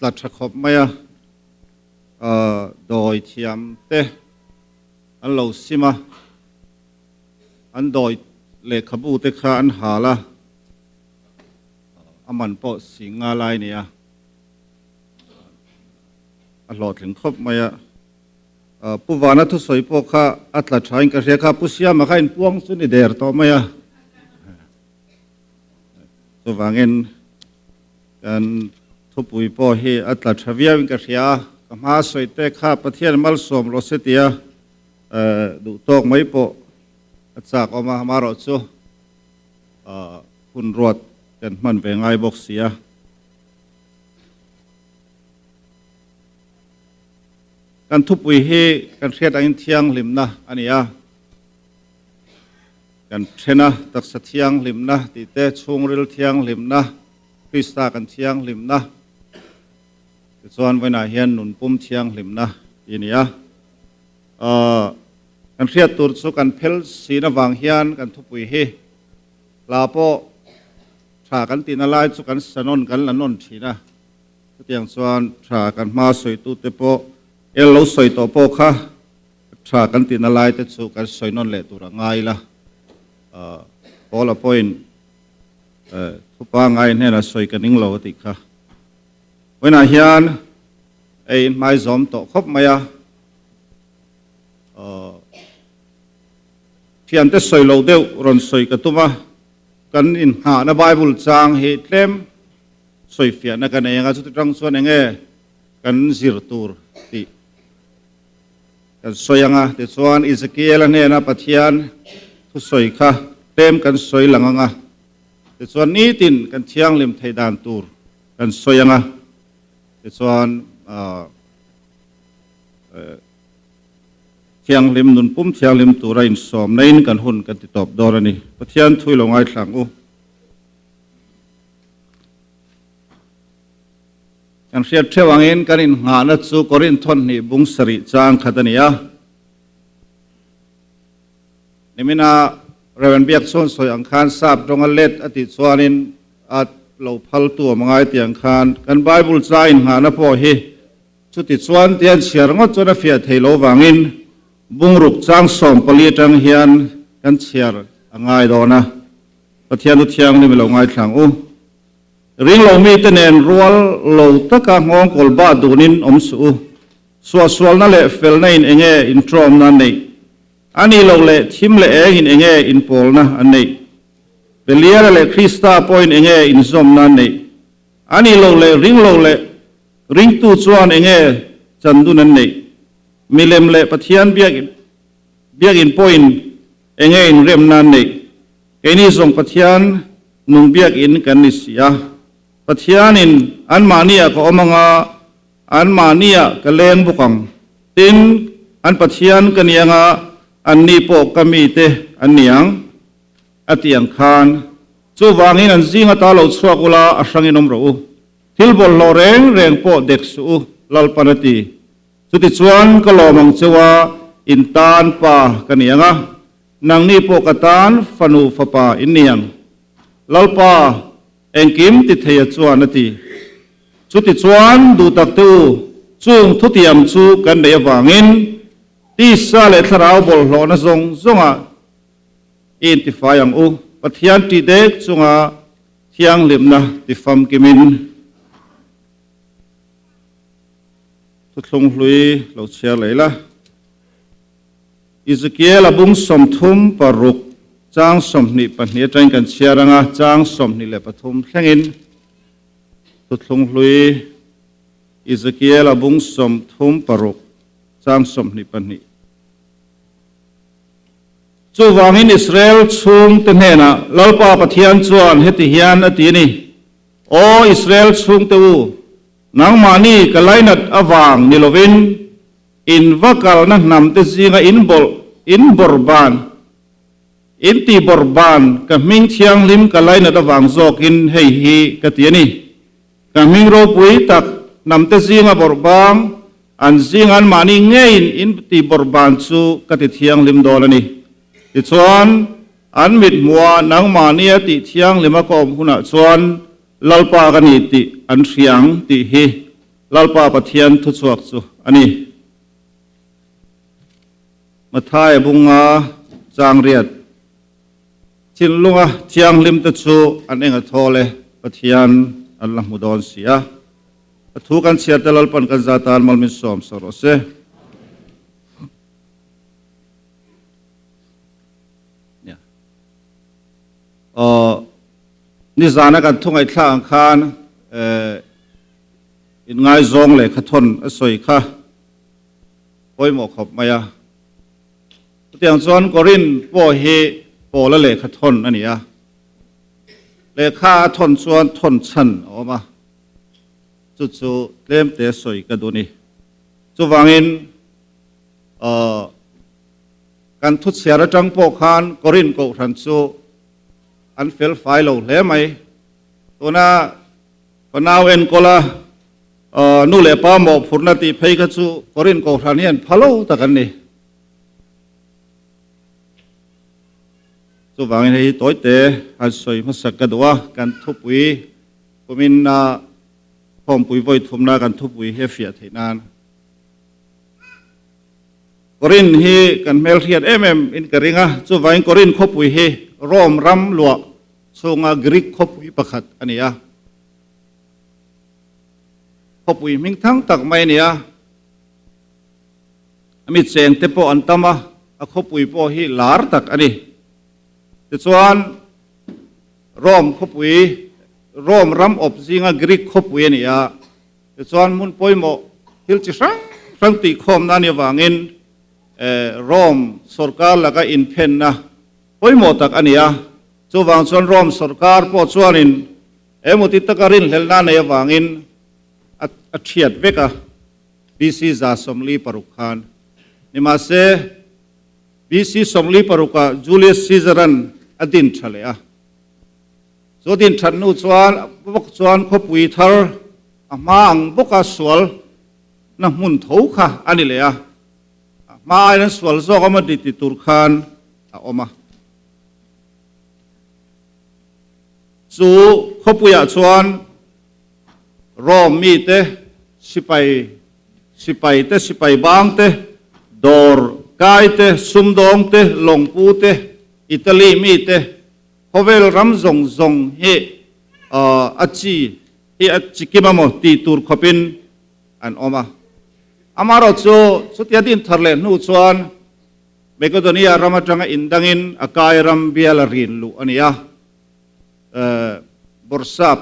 tla tha khawp mai a, dawi thiam te an lo sim a, an dawi lehkhabu te kha an hal a, a man pawh sing nga lai a ni a, a hlawhtling khawp mai a. Pu Vana thusawi pawh kha a tla thain ka hria kha, Pu Siama kha inpuang chu ni der tawh mai a. Chuvangin kan thupui pawh hi a tla tha viauin ka hria a, ka hma sawi te kha Pathian malsawm rawh se tia duh tawk mai pawh a chak awm a, amaherawhchu hun ruat kan hman ve ngai bawk si a. Kan thupui hi kan hriat angin thianghlimna a ni a, kan thena taksa thianghlimna tih te, chhungril thianghlimna, Krista kan thianghlimna, tichuan vawiinah hian nunpum thianghlimna tih a ni a. Kan hriat tur chu kan phel sin avang hian kan thupui hi hla pawh tha kan tihna lai chu kan sa nawn kan la nawn thin a. Chutiang chuan tha kan hma sawitute pawh el lo sawi tawh pawh kha tha kan tihna lai te chu kan sawi nawn leh tur a ngai la. Paula pawhin thupa ngai hnenah sawi ka ning lo a tih kha. Vawiinah hian ei hmai zawm tawh khawp mai a. Thiante sawi lo deuh rawn sawi ka tum a, kan inhnahna Bible chang hi tlem Sawifiahna ka nei anga chuti tang chuan enge kan zir tur tih kan sawi anga, tichuan Ezekiel-a hnena Pathian thusawi kha tlem kan sawi lang anga, tichuan nitin kan thianghlim theih dan tur kan sawi anga, tichuan thianghlim nunpum thianghlim tura insawmna in kan hun kan ti tawp dawn a ni. Pathian thui lo ngaithla ang u. Kan hriat theuh angin kan inngahna chu Korinth thawhnih bung sarih chang khat a ni a. Nimina Rev. Biakchhawn sawi ang khan sap tawnga let a tih chuanin a lo phaltu awm ngai tih ang khan kan Bible cha inngahna pawh hi chuti chuan tian chhiar ngawt chuan a fiah thei lo vangin bungruk chang 14 atang hian kan chhiar a ngai dawn a. Pathian u thianghlim i lo ngaithlang u. Ring lo mite nen rual lo taka nghawngkawl ba dunin awm suh u. Suahsualna leh felna in enge intrawmna an neih? A nih loh leh thim leh eng in enge inpawlna an neih? Beliara leh Krista pawhin enge inzawmna an neih? A nih loh leh ring lo leh ringtu chuan enge chandun an neih? Milem leh Pathian biakin pawhin enge inremna an neih? Keini zawng Pathian nung biakinn kan ni si a, Pathianin anmahniah ka awm anga, anmahniah ka leng bawk ang. Tin, an Pathian ka ni anga, anni pawh ka mite an ni ang, a ti ang khan. Chuvangin an zing ata lo chhuak ula, a hrangin awm rawh u. Thil bawlhhlawh reng reng pawh dek suh u, Lalpan a ti. Chutichuan ka lawm ang cheu a, in tan pa ka ni ang a. Nangni pawh ka tan fanu fapa in ni ang. Lalpa, engkim ti theia chuan a ti. Chutichuan, duhtak te u, chung thutiam chu kan neih avangin tisa leh thlarau bawlhhlawhna zawng zawngah i intifai ang u, Pathian tih dek chunga thianghlimna tifamkimin. Thuthlung hlui lo chhiar leh ila. Ezekiel a bung 36 chang 22 atangin kan chhiar ang a, chang 23 thlengin Thuthlung hlui Ezekiel a bung 36 chang 22. Chuvangin Israel chhungte hnenah Lalpa Pathian chuan heti hian a ti a ni, Aw Israel chhungte u, nangmahni ka lainat avang ni lovin, In va kalna hnamte zinga in bawlh, in bawrhban, in tih bawrhban, ka hming thianghlim ka lainat avang zawkin hei hi ka ti a ni. Ka hming ropui tak hnamte zinga bawrhbang, an zinga anmahni ngeiin in tih bawrhban chu ka ti thianghlim dawn a ni. Tichuan, an mithmuha nangmahnia tih thianghlima ka awm hunah chuan Lalpa ka ni tih an hria ang tih hi. Lalpa Pathian thuchhuak chu a ni. Matthai bunga chang riat thinlunga thianghlim te chu an eng a thawl e, Pathian an la hmu dawn si a. A thu kan chhiar te Lalpan kan za tan mal min sawm sa rawh se. Nizana kan thu ngaihthlak ang khan inngaizawng lehkha thawn a sawi kha pawimawh khawp mai a. Chutiang chuan Korin pawh hi Paula lehkha thawn a ni a. Lehkha a thawn chuan thawn chhan a awm a, chu chu tlemte sawi ka duh a ni. Chuvangin kan thuchhiar atang pawh khan Korin kohhran chu an fel fai lo hle mai. Tuna fanau enkawla nu leh pa mawhphurhna tih phei kha chu Korin kohhran hian pha lo tak an ni. Chuvangin hei hi tawite han sawi hmasak ka duh a, kan thupui kuminna khawmpui vawi thumna kan thupui hi a fiah theih nan. Korin hi kan hmelhriat em em in ka ring a, chuvangin Korin khawpui hi Rome ram luah chhunga Greek khawpui pakhat a ni a. Khawpui hming thang tak mai a ni a, a mi cheng te pawh an tam a, a khawpui pawh hi lar tak a ni. Tichuan Rome khawpui, Rome ram awp zinga Greek khawpui a ni a, Tichuan hmun pawimawh thil chi hrang hrang tihkhawmna a nih avangin Rome sorkar laka inphenna pawimawh tak a ni a. Chuvang chuan Rome sorkar pawh chuanin emaw ti taka rinhlelhna a neih avangin a thiat vek a, BC 146 khan. Nimahse, BC 46 ah Julius Caesar-a'n a din tha leh a. Chu din that hnu chuan bawk chuan khawpui thar a hma ang bawka sual na hmun tho kha a ni leh a, a hma aiin an sual zawk a maw ti tur khan a awm a. Chu khawpuiah chuan Rome mite sipai sipai te, sipai bang te, dawr kai te, sumdawng te, lawngpu te, Italy mite, Khawvel ram zawng zawng hi a chi hi a chi kim a maw tih tur khawpin an awm a. Amaherawh chu chutia din thar leh hnu chuan Makedonia ram atanga indangin Akai ram bial a rin luh a ni a. Bawrhsap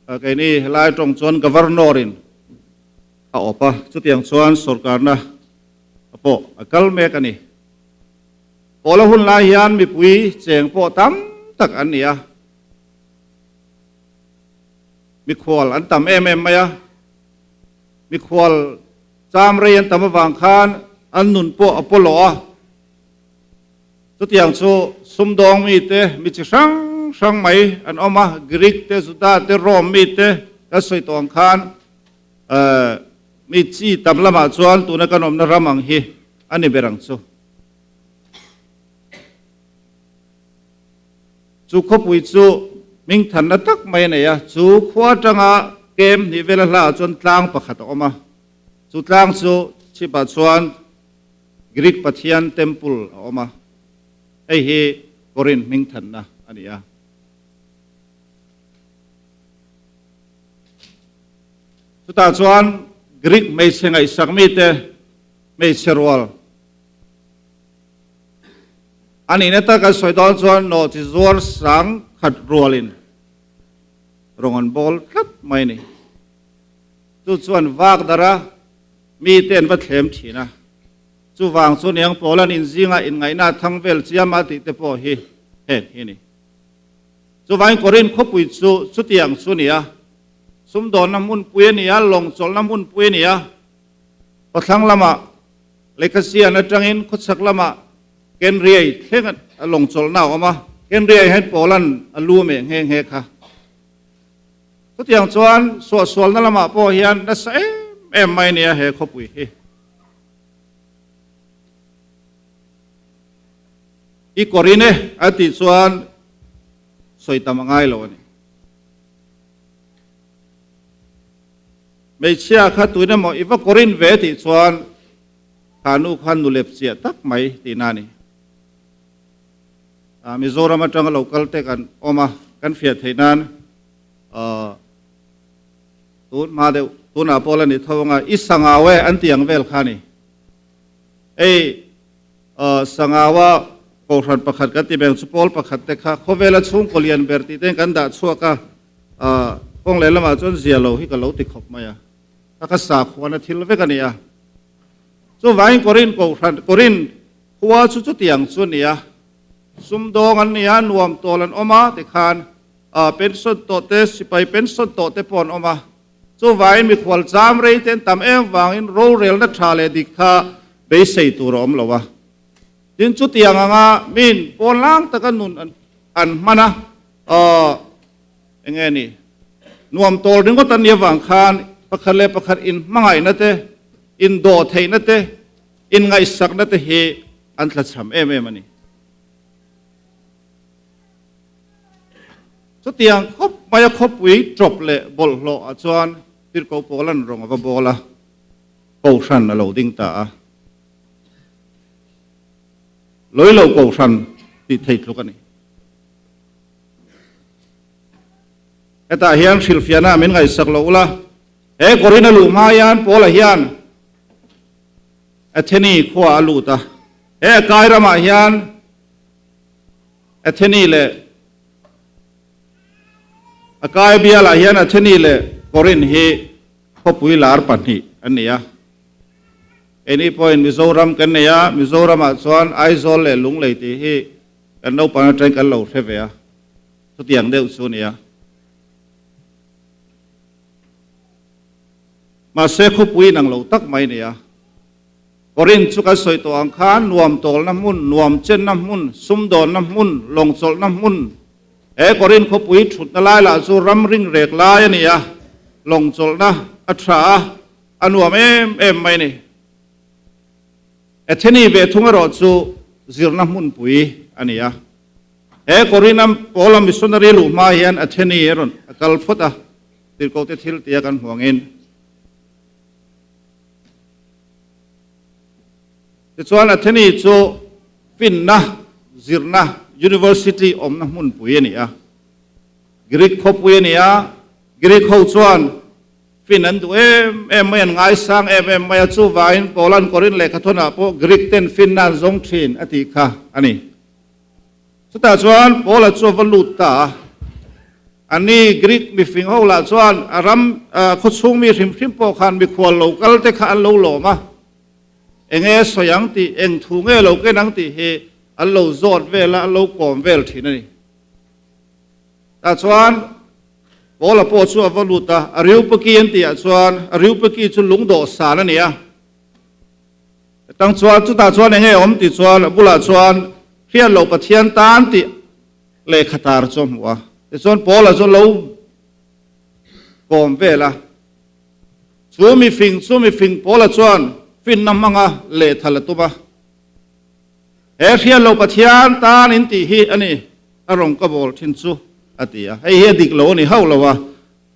keini helai tawng chuan Governor-in a awp a, chutiang chuan sorkarna pawh a kal mek a ni. Pawl a hun lai hian mipui cheng pawh tam tak an ni a, mikhual an tam em em mai a, mikhual cham rei an tam avang khan an nun pawh a pawlawh a, chutiang chu sumdawng mite mi chi hrang hrang mai an awm a, Greek te, Juda te, Rome mite kan sawi tawh ang khan mi chi tam lamah chuan tuna kan awmna ram ang hi a ni ber ang chu. Chu khawpui chu hmingthanna tak mai a nei a, chu khua atanga kem hnih vela hlaah chuan tlang pakhat a awm a, chu tlang chu chhipah chuan Greek pathian temple a awm a, hei hi Korinth hmingthanna a ni a. Chutah chuan Greek hmeichhe ngaihsak mite hmeichhe rual A nihna tak an sawi dawn chuan nawhchi zuar sang khat rualin rawn an bawl tlat mai a ni. Chu chuan vak dara mite an va thlem thin a, chuvang chu niang pawl an inzinga inngaihna a thang vel chiam a tih te pawh hi heng hi a ni. Chuvangin Korinth khawpui chu chutiang chu a ni a, sumdawnna hmunpui a ni a, lawng chawlhna hmunpui a ni a, khawthlang lamah Lehkhasian atangin khawchhak lamah Kenriai thleng a lawng chawlhna a awm a, Kenriai hian Poland a lu meh nghe nghe kha. Chutiang chuan suahsualna lamah pawh hian nasa em em mai nia he khawpui hi. I kawrin e a tih chuan sawi tam a ngai lo a ni. Hmeichhia kha tuin emaw i va Korin ve tih chuan kha nu khan nu lep chiah tak mai tihna a ni. Mizoram atanga lo kal te kan awm a, kan fiah theih nan tun hma deuh tunah pawh la ni tho anga i sangau e an tih ang vel kha a ni. Hei Sangaua kohhran pakhat kan ti beng chu pawl pakhat te kha khawvela chhungkaw lian ber tih te kan dah chhuak a, kawng leh lamah chuan zia lo hi ka lo ti khawp mai a, ka ka sakhuana thil vek a ni a. Chuvangin Korin kohhran, Korin khua chu chutiang chu a ni a, sumdawng an ni a, nuam tawl an awm a tikhan pension tawh te, sipai pension tawh te pawh an awm a. Chuvangin mikhual cham rei te an tam em vangin rorelna tha leh dik kha beisei tur a awm lo a. Tin, chutiang anga min pawn lang taka nun an hman a, eng nge ni, nuam tawl ringawt an nih avang khan pakhat leh pakhat inhmangaihna te, indawh theihna te, inngaihsakna te hi an tlachham em em a ni. Chutiang khawp maia khawpui ṭawp leh bawlhhlawh ah chuan Tirhkoh Paula'n rawng a va bawl a, Kohhran a lo ding ta a. Lawi lo Kohhran tih thei tluk a ni. Hetah hian hrilhfiahna min ngaihsak lo ula, he Korin a luh hma hian Paula hian Atheni khua a lut a, he a kai ramah hian Atheni leh a kai bialah hian Atheni leh Korin hi khawpui lar pahnih an ni a. Keini pawhin Mizoram kan nei a, Mizoramah chuan Aizawl leh Lunglei tih hi kan naupang atangin kan lo hre ve a, chutiang deuh chu a ni a. Mahse khawpui inang lo tak mai a ni a. Korinth chu kan sawi tawh ang khan nuam tawlna hmun, nuam chenna hmun, sumdawnna hmun, lawng chawlhna hmun. He Korinth khawpui thutna lai lah chu ram ring rek lai a ni a, lawng chawlhna a tha a, a nuam em em mai a ni. Atheni ve thung erawh chu zirna hmunpui a ni a. He Korinth-a Paula missionary luh hma hian Atheni a rawn a kal phawt a, tirhkohte thil tia kan hmu angin. Tichuan Atheni chu finna zirna university awmna hmunpui a ni a. Greek khawpui a ni a, Greek ho chuan fin an duh em em mai, an ngaisang em em mai a, chuvangin Paula'n Korinth lehkhathawnah pawh Greek ten finna an zawng thin a tih kha a ni. Chutah chuan Paula chu a va lut ta a. Ani Greek mifing ho lah chuan a ram khawchhung mi hrim hrim pawh khan mikhual lo kal te kha an lo lawm a. Enge sawi ang tih, eng thu nge lo ken ang tih hi an lo zawt vel a, an lo kawm vel thin a ni. Tah chuan Paula pawh chu a va lut a, Areopagi an tihah chuan Areopagi chu lungdawhsan a ni a. Tang chuan chutah chuan enge awm tih chuan a bulah chuan hriat loh Pathian tan tih lehkha tar chu a hmu a. Tichuan Paula chu lo kawm vel a. Chu mifing chu mifing Paula chuan finna hmanga lehthal a tum a. He hriat loh Pathian tan in tih hi a ni a rawn ka bawl thin chu a ti a. Hei hi a dik lo a ni hauh lo a.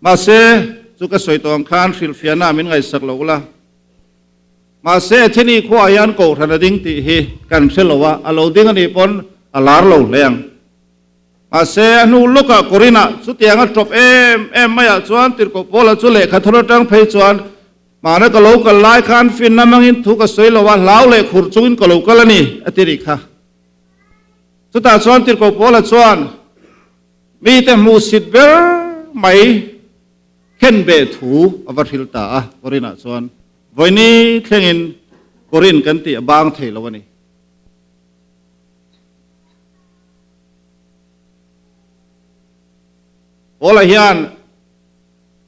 Mahse chu ka sawi tawh ang khan hrilhfiahna min ngaihsak lo ula. Mahse, Atheni khuaah hian kohhran a ding tih hi kan hre lo a, a lo ding a nih pawn a lar lo hle ang. Mahse, a hnu lawkah Korinah chutiang a tawp em em maiah chuan Tirhkoh Paula chu lehkha thar atang phei chuan, Hmana ka lo kal lai khan finna hmangin thu ka sawi lo a, hlau leh khur chungin ka lo kal a ni, a ti rih kha. Chutah chuan Tirhkoh Paula chuan mite hmuhsit ber mai khen beh thu a va hril ta a, Korinah chuan. Vawini thlengin Korin kan tih a bang thei lo a ni. Paula hian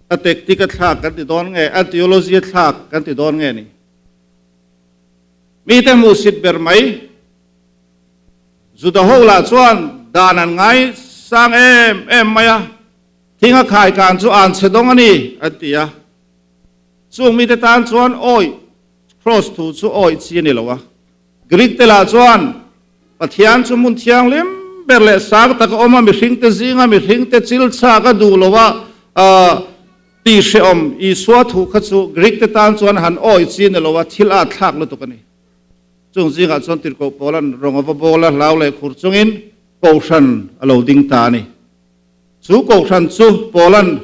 a tactic a thlak kan ti dawn nge, a theology a thlak kan ti dawn nge ni? Mite hmuhsit ber mai. Juda ho lah chuan dan an ngai sang em em mai a, thing a khai kan chu an chhe dawng a ni an ti a. Chung mite tan chuan awih, cross thu chu awih chi a ni lo a. Greek te lah chuan Pathian chu hmun thianghlim ber leh sang tak a awm a, mihringte zinga mihringte chil chhak a duh lo a, Tih hrehawm Isua thu kha chu Greek te tan chuan han awi chi ni lo a, thil a thlak lutuk a ni. Chung zingah chuan Tirhkoh Paula'n rawng a va bawl a, hlau leh khur chungin Kohhran a lo ding ta a ni. Chu Kohhran chu Paula'n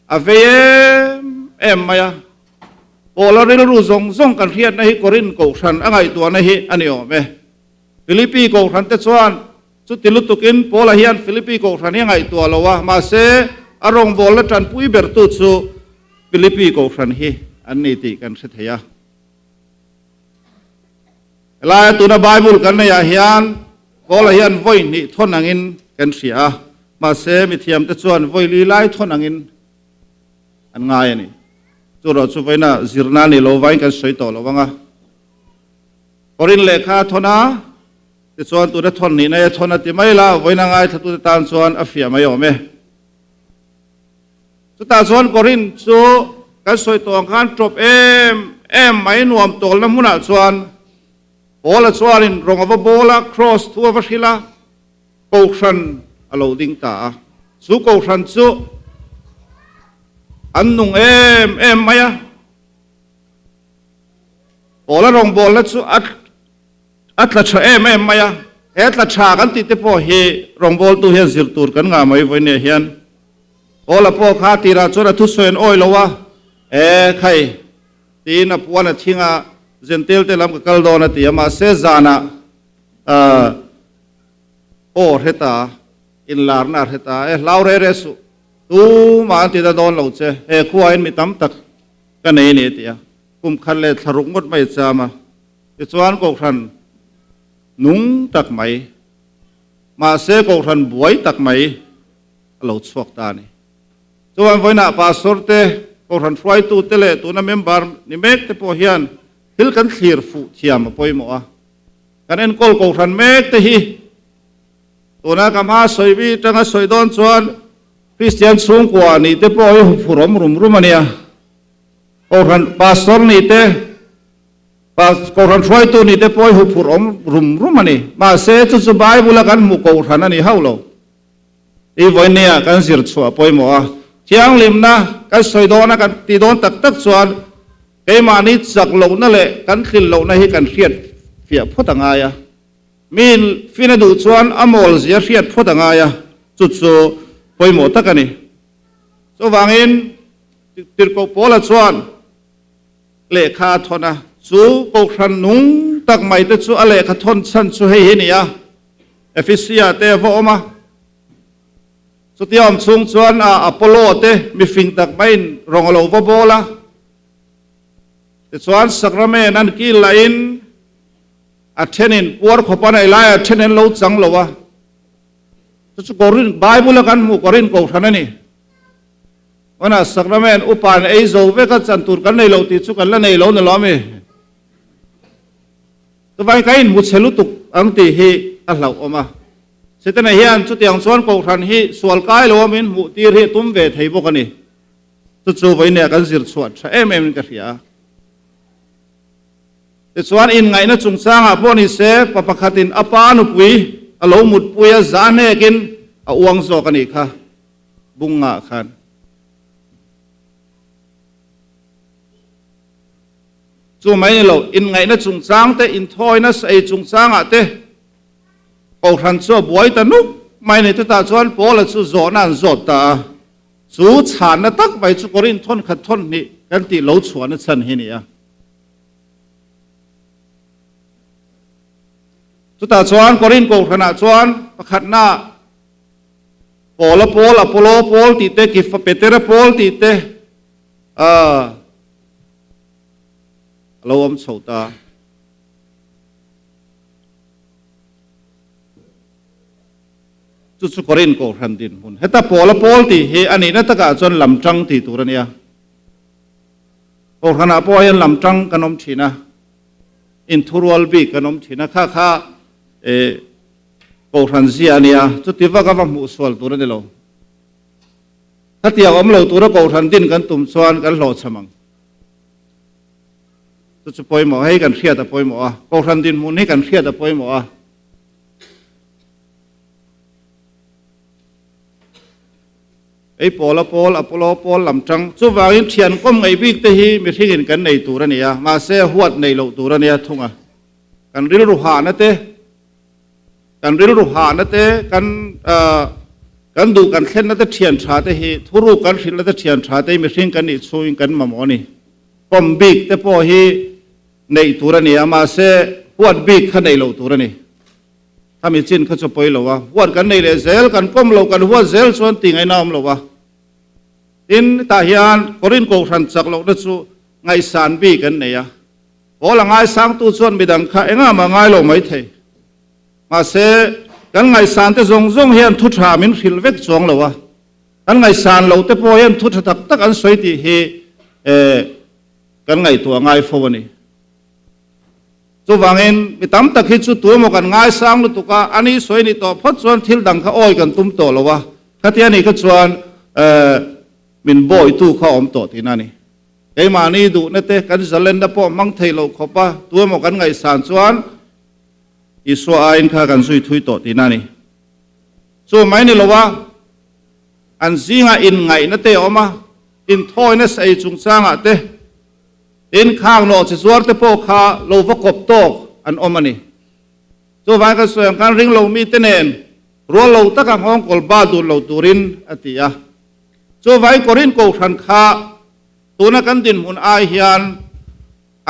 a vei em em mai a, Paula rilru zawng zawng kan hriatna hi Korinth Kohhran a ngaihtuahna hi a ni awm e. Philippi Kohhran te chuan Chuti lutukin Paula hian Philippi Kohhran hi a ngaihtuah lo a, mahse a rawngbawlna tanpui bertu chu Philippi Kohhran hi an ni tih kan hre thei a. Helaia tuna Bible kan neihah hian Paula hian vawi hnih thawn angin kan hria a, mahse mithiamte chuan vawi li lai thawn angin an ngai a ni. Chu erawh chu vawiina zirna ni lo vain kan sawi tawh lo ang a. Korin lehkha a thawn a. Tichuan tuna thawn nihna e thawn a ti mai la, vawiin a ngaithlatute tan chuan a fiah mai awm e. Chutah chuan Korinth chu kan sawi tawh ang khan tawp em em mai nuam tawlna hmunah chuan Paula chuanin rawng a va bawl a, kraws thu a va hrilh a, kohhran a lo ding ta a. Chu kohhran chu an nung em em mai a. Paula rawngbawlna chu a A tla tha em em mai a, he tla tha kan tih te pawh hi rawngbawltu hian zir tur kan ngah mai vawinia hian Paula pawh kha tirah chuan a thusawi an awi lo a, E khai tiin a puan a thing a, Zentel te lam ka kal dawn a ti a, mahse zanah aw hre ta, inlarna a hre ta, e hlau re re suh, tumah an ti na dawn lo che, he khuain mi tam tak ka nei a ni a ti a, kum khat leh thla ruk ngawt mai a cham a. Tichuan Kohhran nung tak mai, mahse Kohhran buai tak mai a lo chhuak ta a ni. Chuan vawiinah Pastor te, Kohhran hruaitu te leh tuna member ni mek te pawh hian thil kan thlir fuh thiam a pawimawh a. Kan enkawl Kohhran mek te hi tuna ka hma sawi mi tanga sawi dawn chuan Kristian chhungkua nih te pawh hi huphurhawm rum rum a nia. Kohhran Pastor nih te, Kohhran hruaitu nih te pawh hi huphurh awm rum rum a ni. Mahse, chu chu Bible-a kan hmuh kohhran a ni hauh lo. I vawinia kan zir chhuah pawimawh a, thianghlimna kan sawi dawn a, kan ti dawn tak tak chuan keimahni chak lohna leh kan tlin lohna hi kan hriat fiah phawt a ngai a. Miin fin a duh chuan a mawl zia hriat phawt a ngai a, chu chu pawimawh tak a ni. Chuvangin, Tirhkoh Paula chuan, Lehkha a thawn a, chu Kohhran nung tak mai te chu a lehkha thawn chhan chu hei hi a ni a, Ephesia te a va awm a. Chutia awm chhung chuan a Apollo te mifing tak maiin rawng a lo va bawl a. Tichuan Sakramen an kil lahin a thenin puar khawp a nei lai a then an lo chang lo a. Chu chu Korin, Bible a kan hmuh Korin Kohhran a ni. Hmanah Sakramen upain ei zo vek a chan tur kan nei lo tih chu kan la nei lo ni lo ami? Chuvangin ka inhmu chhe lutuk ang tih hi a hlauhawm a. Setana hian chutiang chuan Kohhran hi sual kai lo a min hmuh tir hi a tum ve thei bawk a ni. Chu chu vawiinah kan zir chhuah tha em em in ka hria a. Tichuan inngaihna chungchangah pawh ni se pa pakhatin a pa nupui a lo mutpui a za hnekin a uang zawk a nih kha. Bungah khan. Chu mai ni lo, inngaihna chungchang te, inthawina sa ei chungchangah te Kohhran chu a buai ta nuk mai ni. Chutah chuan Paula chu zawhna an zawt ta a, chu chhanna tak mai chu Korinth thawn khat thawn hnih kan tih lo chhuahna chhan hi ni a. Chutah chuan Korinth Kohhranah chuan pakhatna Paula Paul, Apollo Paul tih te, Kifa Petera Paul tih te a lo awm chho ta. Chu chu Korinth Kohhran dinhmun. Heta Paula Paul tih hi a nihna takah chuan lamtang tih tur a nia. Kohhranah pawh hian lamtang kan awm thin a, inthurual bik kan awm thin a, kha kha eh Kohhran zia a nia, chuti vak a va hmuh sual tur a ni lo. Khatiang awm lo tura Kohhran din kan tum chuan kan hlawhchham ang. Chu chu pawimawh, hei kan hriat a pawimawh a, Kohhran dinhmun hi kan hriat a pawimawh a. Kei Paula pawl, Apollo pawl lam tang. Chuvangin thian kawm ngaih bik te hi mihringin kan nei tur a ni a, mahse huat nei loh tur a nia thung a. Kan rilru hahna te, kan rilru hahna te, kan kan duh kan thlenna te thian tha te hi, thuruk kan hrilhna te thian tha te hi mihring kan nih chhungin kan mamawh a ni. Kawm bik te pawh hi neih tur a ni a, mahse huat bik kha neih loh tur a ni. Khami chin kha chu pawi lo a, huat kan nei leh zel, kan pawm lo, kan huat zel chuan tih ngaihna awm lo a. Tin, tah hian Korin Kohhran chak lohna chu ngaihsan bik an nei a. Paul a ngaisangtu chuan midang kha engah mah ngai lo mai thei. Mahse, kan ngaihsan te zawng zawng hian thu tha min hrilh vek chuang lo a. Kan ngaihsan loh te pawh hian thu tha tak tak an sawi tih hi kan ngaihtuah ngai fo a ni. Chuvangin, mi tam tak hi chu tuemaw kan ngaisang lutuk a, a ni sawi ni tawh phawt chuan thil dang kha awi kan tum tawh lo a, khatia ni kha chuan min bawitu kha awm tawh tihna a ni. Keimahni duhna te kan zalenna pawh hmang thei lo khawp a, tuemaw kan ngaihsan chuan Isua aiin kha kan zui thui tawh tihna a ni. Chu mai ni lo a, an zingah inngaihna te a awm a, inthawina sa ei chungchangah te, Tin, khang nawh chi zuar te pawh kha lo va kawp tawk an awm a ni. Chuvang kan sawi ang khan ring lo mite nen rual lo taka nghawngkawl ba dun lo turin a ti a. Chuvangin Korin Kohhran kha tuna kan dinhmun ai hian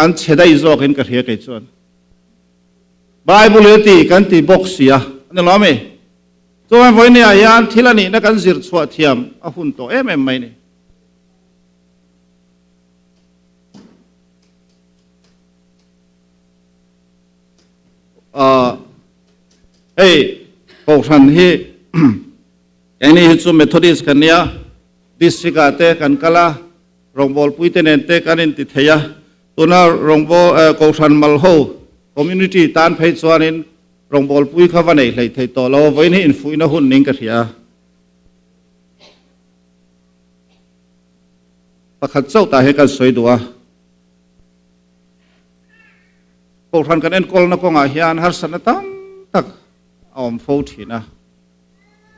an chhe daih zawkin ka hria kei chuan. Bible hi a ti kan ti bawk si a, a ni lo ami? Chuvangin vawinia hian thil a nihna kan zir chhuah thiam a hun tawh em em mai ni. Hei Kohhran hi engni hi chu Methodist kan nia, District ah te kan kal a, rawngbawlpui te nen te kan inti thei a, tuna rawngbâwl Kohhran mal ho community tan phei chuanin rawngbawlpui kha va neih hleih theih tawh lo, vawiin hi infuihna hun ning ka hria. Pakhat chauh tah hi kan sawi duh a, Kohhran kan enkawlna kawngah hian harsatna tam tak a awm fo thin a.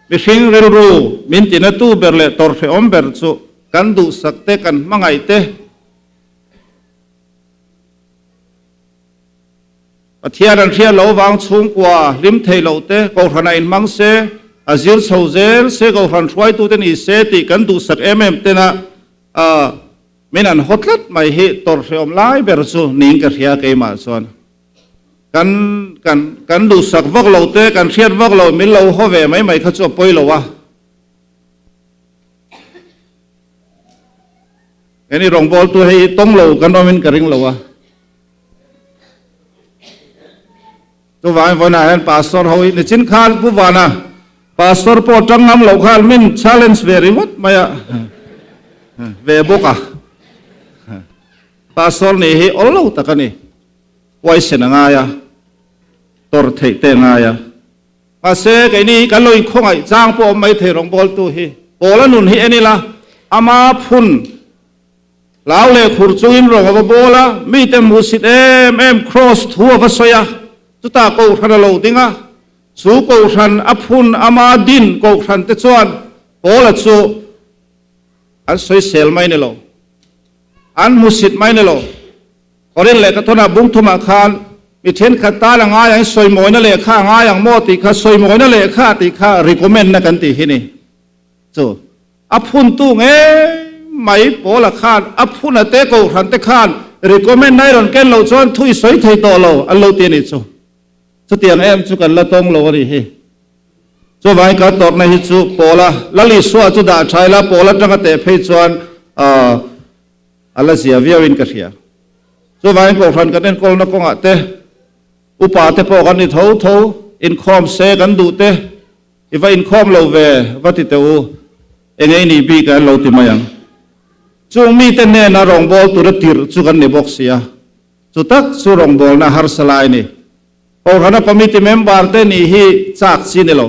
Mihring rilru min tinatu ber leh tawrhreawm ber chu kan duhsak te, kan hmangaih te, Pathian an hriat loh avang chhungkua hlim thei loh te, Kohhranah inhmang se, a zir chho zel se, Kohhran hruaitute ni se tih kan duhsak em em tena min an haw tlat mai hi tawrhreawm lai ber chu niin ka hria keimah chuan. Kan kan kan duhsak vak lo te, kan hriat vak lo min lo haw ve mai mai kha chu a pawi lo a. Keni rawngbawltu hei tawng lo kan awmin ka ring lo a. Chuvangin vawiinah hian Pastor ho hi nichin khan Pu Vana Pastor pawh tang ngam loh khan min challenge ve ringawt mai a, ve bawk a. Pastor nih hi awl lo tak a ni, huaisen a ngai a, tawrh theih te a ngai a. Mahse keini hi kan lo inkhawngaih chang pawh awm mai thei rawngbawltu hi. Paula nun hi en ila, ama phun Hlau leh khur chungin rawng a va bawl a, mite hmuhsit em em Kraws thu a va sawi a, chutah Kohhran a lo ding a, chu Kohhran a phun ama din Kohhran te chuan Paula chu an sawisel mai ni lo, an hmusit mai ni lo. Korin lehkhathawnah bung thumah khan mi thenkhat tan a ngai ang sawimawina lehkha a ngai ang maw tih kha sawimawina lehkha tih kha recommend na kan tih hi ni chu. A phuntu ngei mai Paula khan a phun a te Kohhran te khan recommend na i rawn ken loh chuan thu i sawi thei tawh lo an lo ti a nih chu. Chutiang em chu kan la tawng lo a nih hi. Chuvangin kan tawrhna hi chu Paula Lal Isua chu dah tha ila Paula atanga teh phei chuan a la zia viauin ka hria. Chuvangin Kohhran kan enkawlna kawngah te upa te pawh kan ni tho tho inkhawm se kan duh te I va inkhawm lo ve, va ti teh u, eng ei nih bik a lo ti mai ang. Chung mite hnena rawngbâwl tura tirh chu kan ni bawk si a, chu tak chu rawngbâwlna harsa lai a ni. Kohhrana committee member te nih hi châk chi ni lo.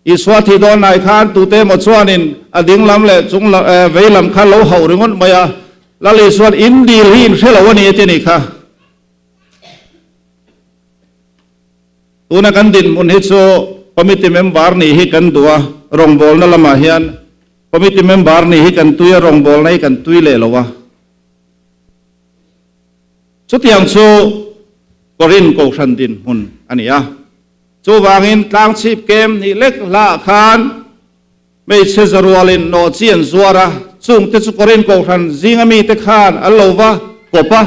Isua thih dawn lai khan tute emaw chuanin a ding lam leh chung lam, vei lam kha lo hauh ringawt mai a, Lal Isua'n in dil hi in hre lo a ni a ti a nih kha. Tuna kan dinhmun hi chu committee member nih hi kan duh a. rawngbawlna lamah hian committee member nih hi kan tui a, rawngbawlna hi kan tui leh lo a. Chutiang chu Korin Kohhran dinhmun a ni a. Chuvangin tlangchhip kem hnih lek hlaah khan hmeichhe zarualin nawhchi an zuar a, chungte chu Korin Kohhran zinga mite khan an lo va kawp a.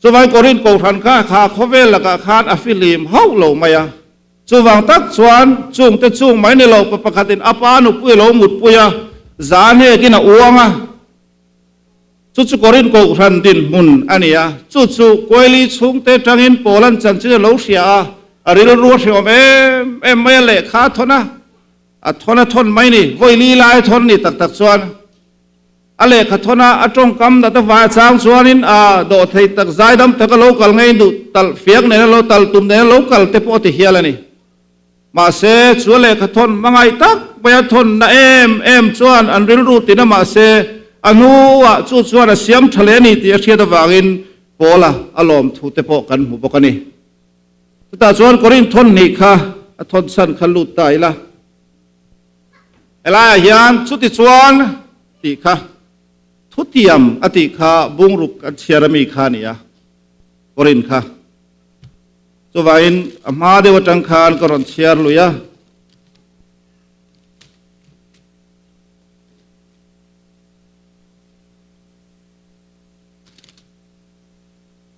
Chuvangin Korin Kohhran kha kha khawvel lakah khan a fihlim hauh lo mai a. Chuvang tak chuan chungte chung mai ni lo pa pakhatin a pa nupui a lo mutpui a, zan hekin a uang a. Chu chu Korin Kohhran dinhmun a ni a, chu chu Koeli chhungte tangin Paula'n chanchin a lo hria a, a rilru a hreawm em em mai a, lehkha a thawn a, a thawn a thawn mai ni, vawi li lai a thawn ni tak tak chuan a lehkha thawn a, a tawngkam nat a vai a chang chuanin a dawhthei tak zaidam taka lo kal ngei duh talh fiak nena lo tal tum nena lo kal te pawh a ti hial a ni. Mahse, chu a lehkha thawn hmangaih tak mai a thawn na em em chuan an rilru tin a mahse, a hnuah chu chuan a siam tha leh a ni tih a hriat avangin Paula a lawm thu te pawh kan hmu bawk a ni. Chutah chuan Korinth thawn hnih kha a thawn chhan kha lut ta ila. Helaiah hian chuti chuan tih kha thutiam a tih kha bungruk an chhiar ami kha a ni a, Korinth kha. Chuvangin a hma deuh atang khan ka rawn chhiar lui a.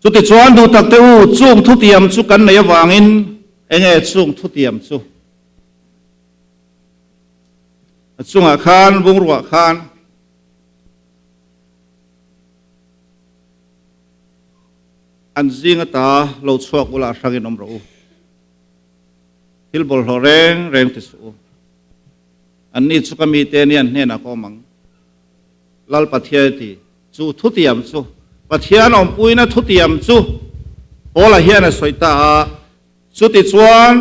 Chutichuan duh tak te u, chung thutiam chu kan nei avangin enge chung thutiam chu? A chungah khan, bungruah khan. An zing ata lo chhuak ula hrangin awm rawh u. Thil bawlhhlawh reng reng ti suh u. Anni chu ka mite nia an hnenah ka awm ang. Lal Pathian ti, chu thutiam chu, Pathian awmpuina thutiam chu Paula hian a sawi ta a, chutichuan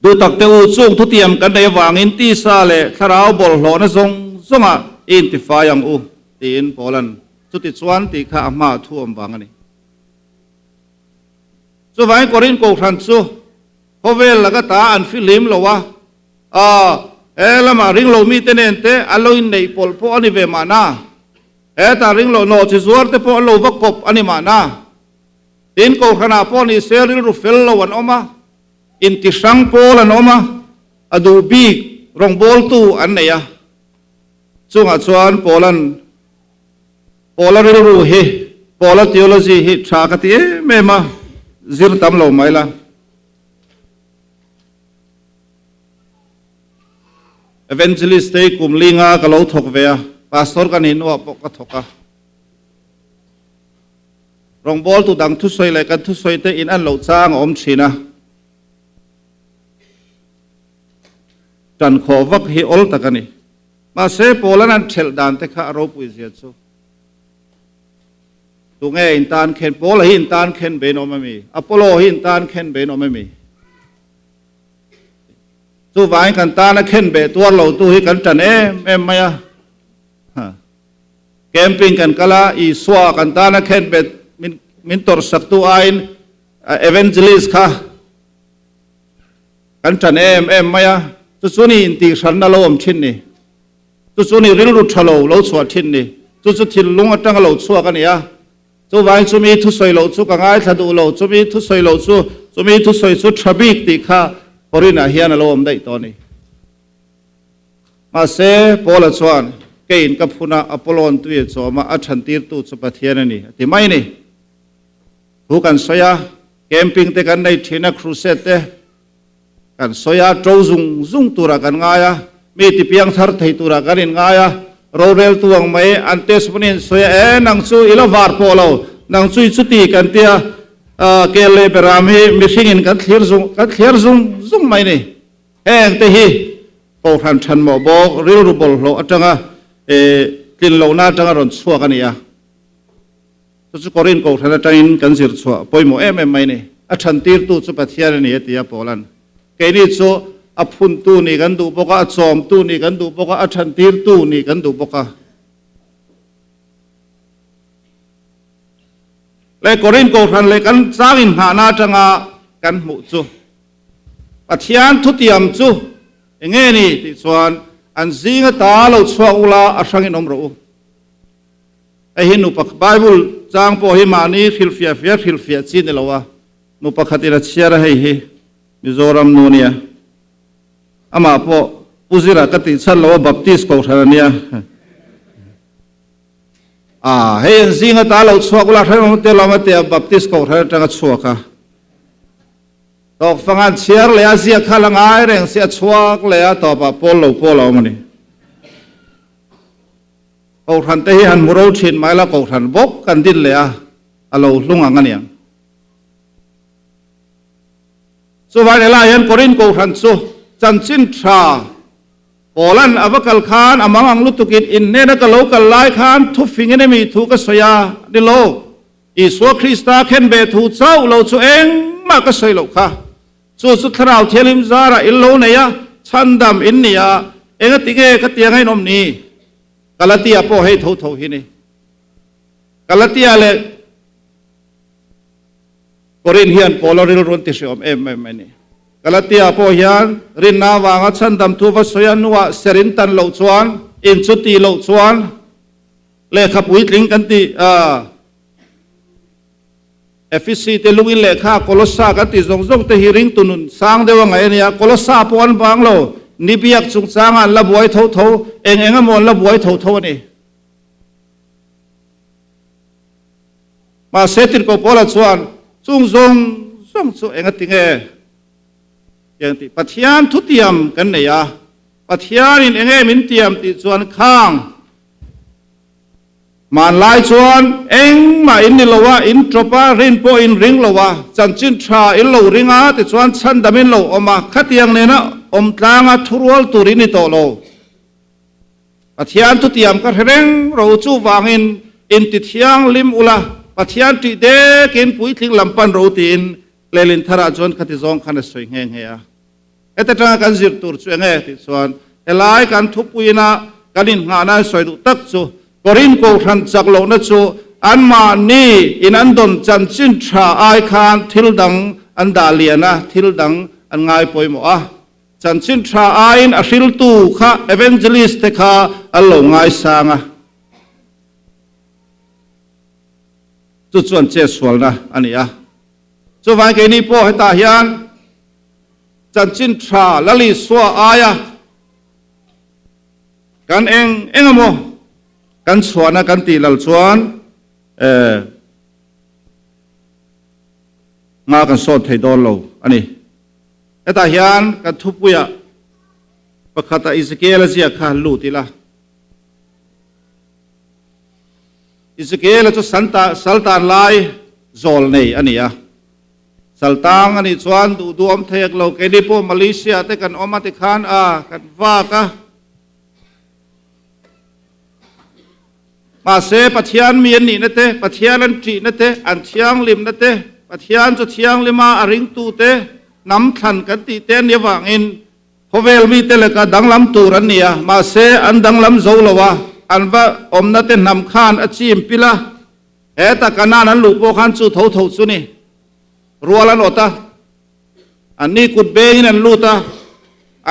duhtak te u, chung thutiam kan nei avangin tisa leh thlarau bawlhhlawhna zawng zawngah i intifai ang u, tiin Paula'n Chutichuan tih kha a hmaah thu awm vang a ni. Chuvangin Korinth Kohhran chu khawvel laka ta an fihlim lo a, a he lamah ringlo mite nen te an lo inneih pawlh pawh a ni ve mahna, hetah ringlo nawhchi zuar te pawh an lo va kawp a ni mahna. Tin, Kohhranah pawh ni se rilru fel lo an awm a, intihrang pawl an awm a, a duh bik rawngbawltu an nei a. Chungah chuan Paula'n Paula rilru hi, Paula theology hi tha ka ti em em a, zir tam lo mai la. Evangelist te hi kum linga ka lo thawk ve a, pastor ka nih hnuah pawh ka thawk a. Rawngbawltu dang thusawi leh kan thusawi te in an loh chang a awm thin a. Tan khawh vak hi awl tak a ni. Mahse, Paula'n an ṭhelh dan te kha a ropui zia chu. Tunge in tan khen? Paula hi in tan khen bein awm a mi? Apollo hi in tan khen bein awm a mi? Chuvangin kan tana khen beh tuar lo tu hi kan ṭan em em mai a. Camping kan kal a, Isua kan tana khen beh min min tawrhsak tu aiin evangelist kha Kan ṭan em em mai a, chu chu ni intihhranna lo awm ṭhin ni, chu chu ni rilru ṭha lo lo chhuah ṭhin ni, chu chu thinlung aṭanga lo chhuak a ni a. Chuvangin chumi thusawi loh chu ka ngaithla duh lo, chumi thusawi loh chu, chumi thusawi chu ṭha bik tih kha Korinah hian a lo awm daih tawh a ni. Mahse, Paula chuan, Keiin ka phun a, Apollo-a'n tui a chawm a, a ṭhantirtu chu Pathian a ni, a ti mai a ni. Thu kan sawi a, Camping te kan nei thin a, crusade te kan sawi a, to zung zung turah kan ngai a, mi ti piang thar thei turah kan in ngai a, roreltu ang mai an testimony an sawi a, e nang chu i la var pawh lo, nang chu i chuti kan tia, kel leh beram hi mihring in kan thlir zung kan thliar zung zung mai ni. Heng te hi Kohhran thanmawh bawk rilru bawlhhlawh atanga tlin lohna atanga rawn chhuak a ni a. Chu chu Korinth Kohhran atangin kan zir chhuah pawimawh em em mai a ni. A thantirtu chu Pathian a ni a ti a Paula'n. Keini chu a phuntu nih kan duh bawk a, a chawmtu nih kan duh bawk a, a thantirtu nih kan duh bawk a. Leh Korinth Kohhran leh kan chang inhnahna atanga kan hmuh chu. Pathian thutiam chu eng nge ni tih chuan an zinga ta lo chhuak ula a hrangin awm rawh u. Hei hi nu pakhat Bible chang pawh hi mahni hrilhfiah fiah hrilhfiah chi ni lo a, nu pakhatin a chhiar a hei hi Mizoram nu nia. Amah pawh Pu Zira ka tih chhan lo a Baptist kohhran a nia. A, hei an zinga ta lo chhuak ula hrehawm te lawm a tia Baptist kohhran atanga chhuak a. Tawk fangan chhiar leh a ziak kha la ngai reng si a chhuak leh a tawpah pawl lo pawl a awm a ni. Kohhran te hi han hmu ro thin mai la kohhran bawk kan din leh a, a lo hlung ang a niang. Chuvang helai hian Korin kohhran chu chanchin tha Paula'n a va kal khan a mang ang lutukin in hnena ka lo kal lai khan thufingin emi thu ka sawi a ni lo. Isua Krista khenbeh thu chauh lo chu engmah ka sawi loh kha. Chu chu Thlarau Thianghlim zarah in lo nei a, chhandam in ni a, engati nge ka tiang a inawm ni? Galatia pawh hei tho tho hi ni. Galatia leh Korin hian Paula rilru an ti hreawm em em mai ni. Galatia pawh hian rinna avanga chhandam thu va sawi a hnuah ser in tan loh chuan, in chu tih loh chuan lehkha puitling kan tih a, Efesi te lungin lehkha Kolossa kan tih zawng zawng te hi ringtu nun sang deuh a ngaih a nia. Kolossa pawh an vang lo, ni biak chungchangah an la buai tho tho, eng eng emaw an la buai tho tho a ni. Mahse Tirhkoh Paula chuan chung zawng zawng chu eng a ti nge? Tiang tih Pathian thutiam kan nei a, Pathianin eng nge min tiam tih chuan khang hmanlai chuan engmah in ni lo a, in tawp a, rin pawh in ring lo a, chanchin tha in lo ring a tichuan chhandam in lo awm a, khatiang nena awm tlanga thurual tur in ni tawh lo. Pathian thutiam ka hre reng ro chuvangin inti thianghlim ula, Pathian ṭih dekin puitling lam pan ro tiin Lelin tharah chuan khati zawng khan a sawi nghe nghe a. Heta ṭanga kan zir tur chu enge tih chuan helai kan thupuina kan innghahna an sawi duh tak chu Korin Kohhran chak lohna chu anmahni in an dawn chanchin ṭha ai khan thil dang an dah lian a, thil dang an ngai pawimawh a. Chanchin tha aiin a hriltu kha evangelist te kha an lo ngaisang a, chu chuan chetsualna a ni a. Chuvangin keini pawh hetah hian chanchin tha Lal Isua aia kan eng eng emaw kan chhuahna kan tih lal chuan eh hma kan sawn thei dawn lo a ni. Hetah hian kan thupuiah pakhata Ezekiel-a ziak kha lut ila. Ezekiel-a chu saltan lai zawl nei a ni a. Saltang a nih chuan duh duh awm thei lo, keini pawh Malaysia te kan awm a tikhan a kan vak a. Mahse, Pathian mi an nihna te, Pathian an ṭihna te, an thianghlimna te, Pathian chu thianghlima a ringtute hnam thlan kan tih te an nih avangin khawvel mite leka danglam tur an ni a, mahse an danglam zo lo a, an va awmna te hnam khan a chim pil a, heta Kanaan an luh pawh khan chu tho tho chu ni rual an awt a. Anni kut bengin an lut a,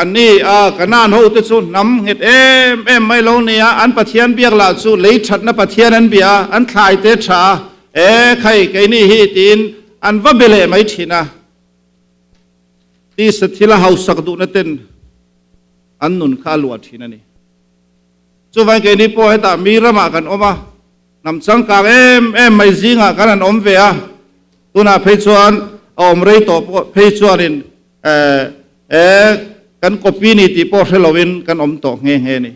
anni a Kanaan hote chu hnam nghet em em mai lo nia, an Pathian biak lah chu lei thatna Pathian an bia a, an thlai te tha a, e khai keini hi tiin an va be leh mai thin a. Tisa thila hausak duhna ten an nun kha a luah thin a ni. Chuvangin keini pawh hetah mi ramah kan awm a, Hnam changkang em em mai zingah kan han awm ve a, tunah phei chuan a awm rei tawh pawh phei chuanin eh kan copy ni tih pawh hre loin kan awm tawh nghe nghe a ni.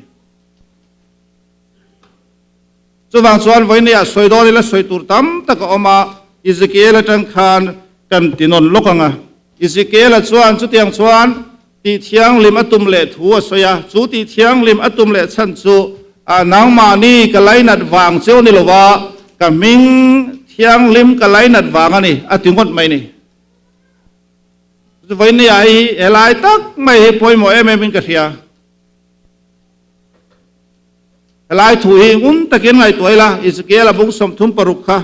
Chuvang chuan vawinia sawi dawn ila sawi tur tam tak a awm a, Ezekiel atang khan kan ti nawn lawk ang a. Ezekiel-a chuan chutiang chuan Tih thianghlim a tum leh thu a sawi a, chu tih thianghlim a tum leh chhan chu nangmahni ka lainat vang cheu ni lova ka hming thianghlim ka lainat vang a ni, a ti ngawt mai ni. Vawinia hi helai tak mai hi pawimawh em em in ka hria. Helai thu hi ngun takin ngaihtuah ila, Ezekiel-a bung 36 kha.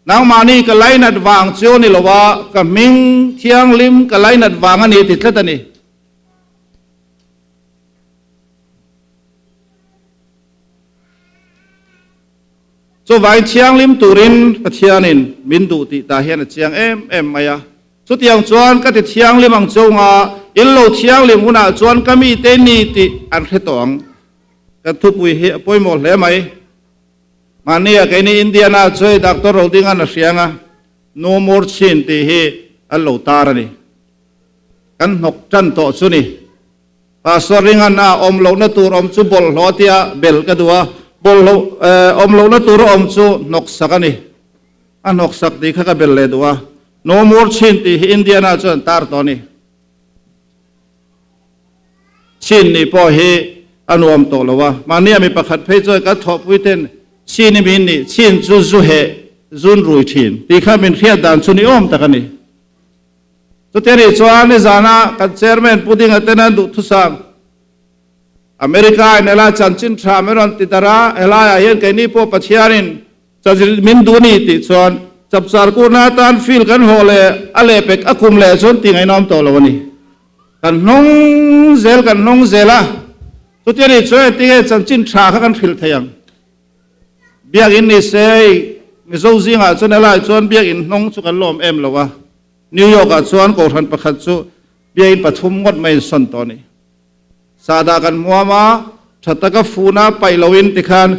Nangmahni ka lainat vang chu ni lo a, ka hming thianghlim ka lainat vang a ni ti tlat a ni. Chuvangin thianghlim turin Pathianin min duh tih tah hian a chiang em em mai a. Chutiang chuan ka ti thianghlim ang chunga in lo thianghlim hunah chuan ka mite ni tih an hre tawh ang. Kan thupui hi a pawimawh hle mai. Mahnia keini Indiana chuai Doctor Rodingan a hriang a, No more chin tih hi an lo tar a ni. Kan hnawk tan tawh chu ni. Pastor Ringan a awm lohna tur awm chu bawlhhlawh tia bel ka duh a, bawlhhlawh awm lohna tur a awm chu hnawksak a ni. A hnawksak tih kha ka bel leh duh a, No more chin tih hi Indiana chuan an tar tawh a ni. Chin nih pawh hi a nuam tawh lo a, mahnia mi pakhat phei chuan kan thawhpui ten chin i min nih, chin chu zu heh, zun rui thin tih kha min hriat dan chu ni awm tak a ni. Chutia nih chuan nizana kan chairman Pu Dinga ten an duhthusang America in helai chanchin tha min rawn ti darh a, helaiah hian keini pawh Pathianin chanchin min duh a ni tih chuan chapchar kurna atan field kan hawh leh a lehpek a kum leh chuan tih ngaihnawm tawh lo a ni. Kan hnawng zel kan hnawng zel a, chutia nih chuan engtinge chanchin tha kha kan hrilh thei ang? Biakinn ni se Mizo zingah chuan helaiah chuan biakinn hnawng chu kan lawm em lo a, New York ah chuan kohhran pakhat chu biakinn pathum ngawt mai in sawn tawh a ni. Sahdah kan hmuam a, tha taka funa paih loin tikhan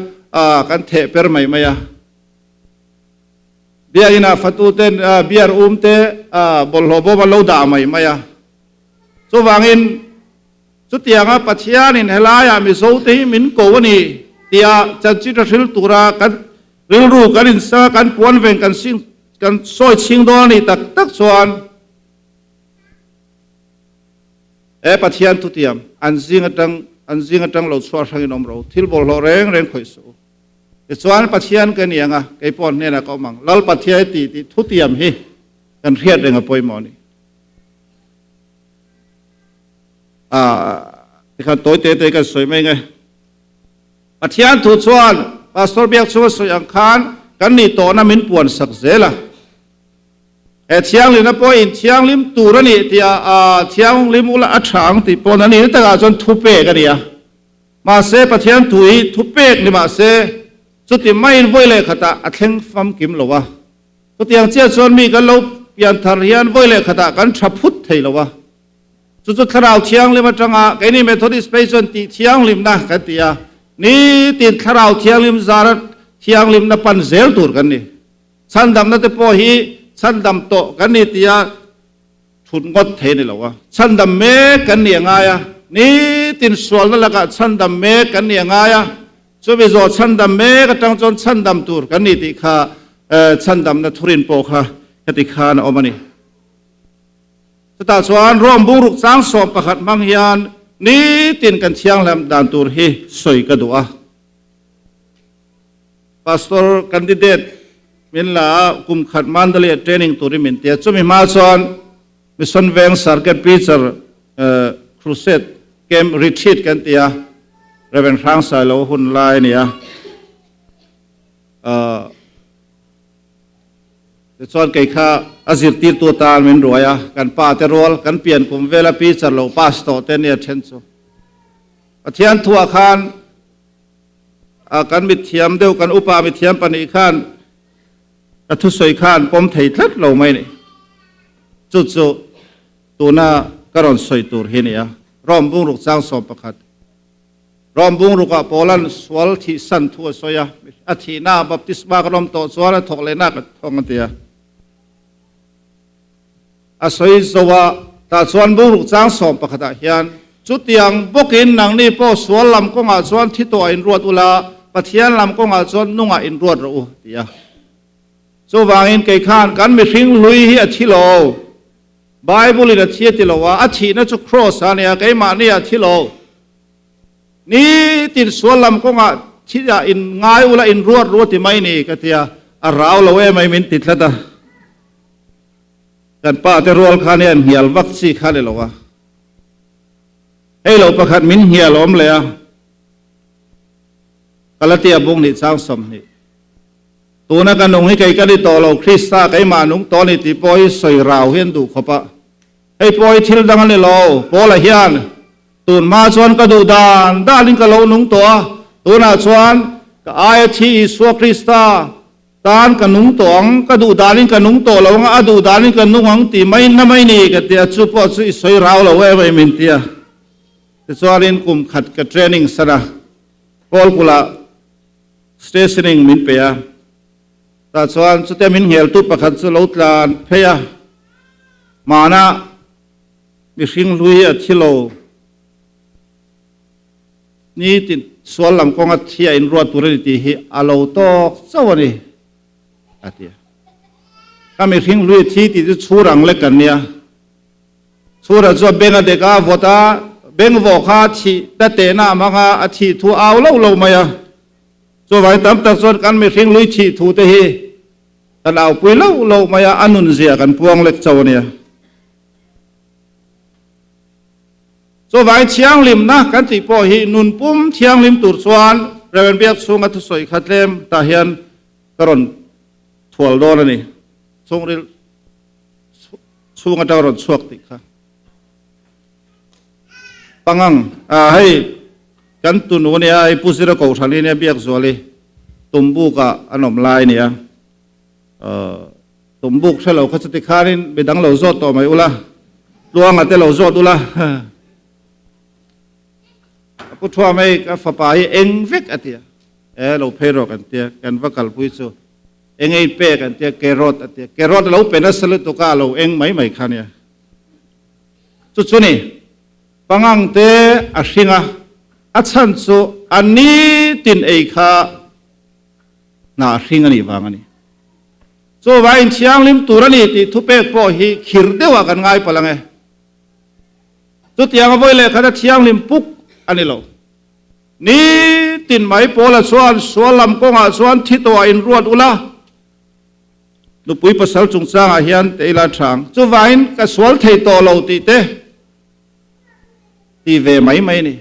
kan theh per mai mai a. Biakinn ah fatu ten beer um te bawlhhlawh bawm an lo dah mai mai a. Chuvangin chutianga Pathianin helaiah Mizo te hi min ko a ni tia chanchin a hril tura kan rilru kan insa kan puan veng kan sing kan sawi chhing dawn a nih tak tak chuan he Pathian thutiam an zing atang an zing atang lo chhuah hrangin awm ro thil bawlhhlawh reng reng khawih suh u. Tichuan Pathian ka ni ang a, kei pawh hnenah ka awm ang. Lal Pathian tih tih thutiam hi kan hriat reng a pawimawh a ni. Ah, tikhan tawi te te kan sawi mai nge. Pathian thu chuan Pastor Biak chunga sawi ang khan kan nih tawhna min puan sak zel a. He thianghlimna pawh in thianghlim tur a nih tia thianghlim ula a tha ang tih pawn a nih takah chuan thupek a ni a. Mahse, Pathian thu hi thupek ni mah se, chuti maiin vawi leh khatah a thleng famkim lo a. Chutiang chiah chuan mi kan lo pian thar hian vawi leh khatah kan tha phut thei lo a. Chu chu Thlarau Thianghlim atanga keini Methodist phei chuan tih thianghlimna kan ti a, nitin Thlarau Thianghlim zara thianghlimna pan zel tur kan ni. Chhandamna te pawh hi chhandam tawh kan ni tia, Thut ngawt thei a ni lo a, chhandam mek kan ni a ngai a, nitin sualna lakah chhandam mek kan ni a ngai a, chumi zawh chhandam mek atang chuan chhandam tur kan ni tih kha chhandamna thurin pawh kha heti khan a awm a ni. Chutah chuan Rome bungruk chang 11 hmang hian nitin kan thianghlim dan tur hi sawi ka duh a. Pastor candidate min la a, kum khat Mandalay training turin min ti a, chumi hma chuan Mission Veng Circuit Preacher Crusade Camp Retreat kan ti a, Rev. Hrangsailo hun lai a ni a. Tichuan kei kha a zirtirtu atan min ruai a, kan pa te rual, kan pian kum vela preacher lo pass tawh te nia then chu. Pathian thuah khan A kan mithiam deuh, kan upa mithiam pahnih khan ka thusawi khan pawm thei tlat lo mai ni. Chu chu tuna ka rawn sawi tur hi nia. Rome bungruk chang 11. Rome bungrukah Paulan sual thihsan thu a sawi a, a thihna baptisma kan awm tawh chuan a thawk lehna kan thawng a ti a. A sawi zo a, tah chuan bungruk chang 11 ah hian, Chutiang bawkin nangni pawh sual lam kawngah chuan thi tawh a inruat ula, Pathian lam kawngah chuan nungah inruat rawh u, ti a. Chuvangin kei khan kan mihring hlui hi a thi lo. Bible in a thi a ti lo a, a thihna chu cross a nia, keimahni a thi lo. Nitin sual lam kawngah thi ah in ngai ula inruat ru a ti mai ni, ka ti a, a rau lo em ai min ti tlat a. Kan pa te rual khan hian hnial vak chi kha ni lo a, hei lo pakhat min hnial awm leh a, Galatia bung nih chang 20. Tuna ka nung hi kei ka ni tawh lo, Krista keimah nung tawh a ni tih pawh hi sawi rau hi an duh khawp a. Hei pawh hi thil dang a ni lo, Paula hian tun hma chuan ka duh dan danin ka lo nung tawh a, tunah chuan ka aia thi Isua Krista tan ka nung tawh ang, ka duh danin ka nung tawh lo ang a, a duh danin ka nung ang tih mai na mai ni ka ti a, chu pawh chu i sawi rau lo em em in ti a. Tichuanin kum khat ka training san a, Kawlkula Stationing min pe a, tah chuan chutia min ngheltu pakhat chu lo tlan phei a, hmanah mihring hlui a thi lo, nitin sual lam kawnga thi a inruat tur a ni tih hi a lo tawk chauh a ni, a ti a. Ka mihring hlui a thi tih chu chhur ang lek kan nia. Chhura chu a beng a dek a, vawt a beng vawh kha thih ta tehna a hmang a, a thih thu au lo lo mai a. Chuvangin tam tak chuan kan mihring lui thih thu te hi kan aupui lo lo mai a, a nunzia kan puang lek cho a nia. Chuvangin thianghlimna kan tih pawh hi nun pum thianghlim tur chuan Rev. Biakchhunga thusawi kha tlem tah hian ka rawn thual dawn a ni. Chhungril. Chhung atanga rawn chhuak tih kha pangang a hei kan tunu ania hei Pu Zira Kohhran hi ania Biakzuali Tumbuk ah an awm lai ania Tumbuk hre lo kha chuti khanin midang lo zawt tawh mai ula Tluanga te lo zawt ula a pu Thuam hei ka fapa hi eng vek a tia e lo phei rawh kan tia kan va kalpui chu Eng ei pek an tia, carrot a tia. Carrot a lo pe nasa lutuk a, a lo eng mai mai kha nia. Chu chu ni, pangang te a hring a, a chhan chu a nitin ei kha hna a hring a nih vang a ni. Chuvangin thianghlim tur a ni tih thupek pawh hi khir deuhah kan ngai palh ang e. Chutiang a vawi leh khat a thianghlim puk a ni lo. Nitin mai Paula chuan sual lam kawngah chuan thi tawhah inruat ula, nupui pasal chungchangah hian te ila tha ang. Chuvangin ka sual thei tawh lo tih te ti ve mai mai a ni.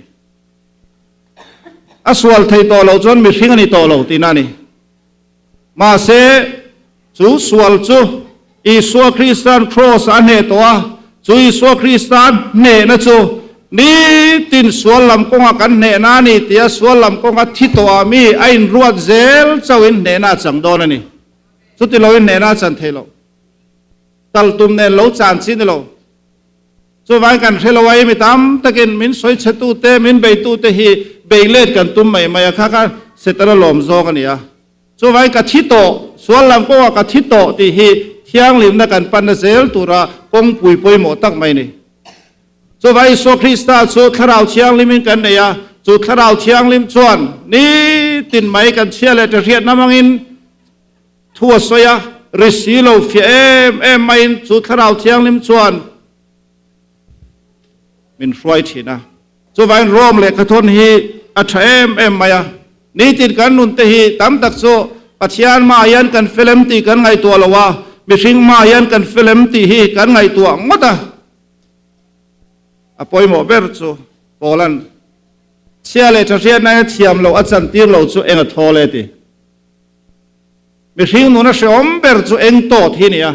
A sual thei tawh loh chuan mihring a ni tawh lo tihna a ni. Mahse, chu sual chu Isua Krista'n Kraws a hneh tawh a, chu Isua Krista hnehna chu nitin sual lam kawnga kan hnehna a ni tia sual lam kawnga thi tawhah mi a inruat zel chauhin hnehna a chang dawn a ni. Chuti loin hnehna a chan thei lo. Kal tum nen lo chan chi ni lo. Chuvangin kan hre lo a, i mi tam takin min sawi chhetute, min beitute hi bei let kan tum mai mai a, kha kha Setana lawm zawk a ni a. Chuvangin ka thi tawh, sual lam kawngah ka thi tawh tih hi thianghlimna kan panna zel tura kawngpui pawimawh tak mai a ni. Chuvangin Isua Krista chu Thlarau Thianghlimin kan nei a, chu Thlarau Thianghlim chuan nitin mai kan chhia leh ṭahriatna hmangin Thu a sawi a, ri si lo fiah em em maiin chu Thlarau Thianghlim chuan min hruai thin a. Chuvangin Rome lehkhathawn hi a tha em em mai a. Nitin kan nun te hi tam tak chu Pathian hmaah hian kan fel em tih kan ngaihtuah lo a, mihring hmaah hian kan fel em tih hi kan ngaihtuah ngawt a. A pawimawh ber chu Paula'n chhia leh tha hriatna hian thiam loh a chantir lo chu eng a thawl e ti. Mihring nuna hrehawm ber chu eng tawt hi nia.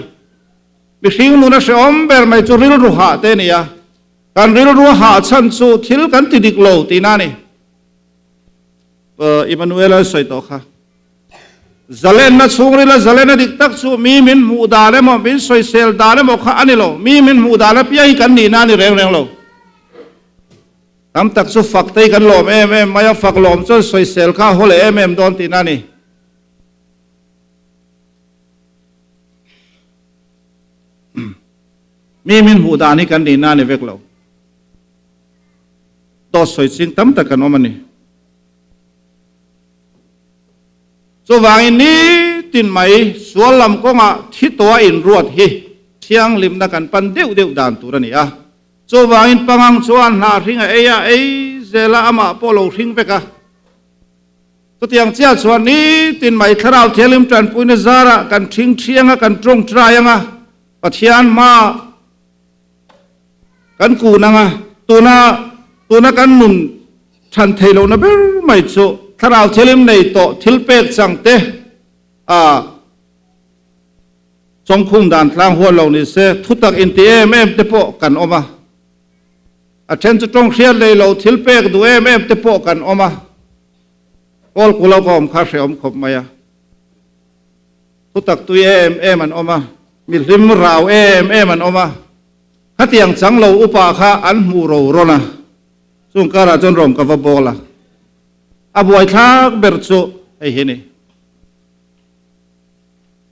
Mihring nuna hrehawm ber mai chu rilru hah te nia. Kan rilru hah chhan chu thil kan ti dik lo tihna a ni. Emmanuel a sawi tawh kha. Zalenna chhungrila zalenna dik tak chu mi min hmuh dan emaw, min sawisel dan emaw kha a ni lo. Mi min hmuh dan apiang hi kan nihna a ni reng reng lo. Tam tak chu fak te hi kan lawm em em mai a, fak lawm chuan sawisel kha a haw leh em em dawn tihna a ni. Mi min hmuh dan hi kan nihna a ni vek lo. Dawt sawi ching tam tak kan awm a ni. Chuvangin nitin mai sual lam kawngah thi tawha inruat hi thianghlimna kan pan deuh deuh dan tur a ni a. Chuvangin pangang chuan hnah hring a ei a, ei zel a, amah pawh lo hring vek a. Chutiang chiah chuan nitin mai Thlarau Thianghlim tanpuina zarah kan thing thiang a, kan tawngtai ang a, Pathian hma kan kun ang a, tuna tuna kan nun than thei lohna ber mai chu Thlarau Thianghlim nei tawh thil pek chang te. A chawngkhum dan tlang hual lo ni se, thutak inti em em te pawh kan awm a. A then chu tawng hriat lei lo thil pek duh em em te pawh kan awm a. Kawl kulo ka awm kha hrehawm khawp mai a. Thutak tui em em an awm a, mi hlim rau em em an awm a. Khatiang chang lo upa kha an hmuh ro rawn a, chung karah chuan rawng ka va bawl a. A buaithlak ber chu hei hi ni.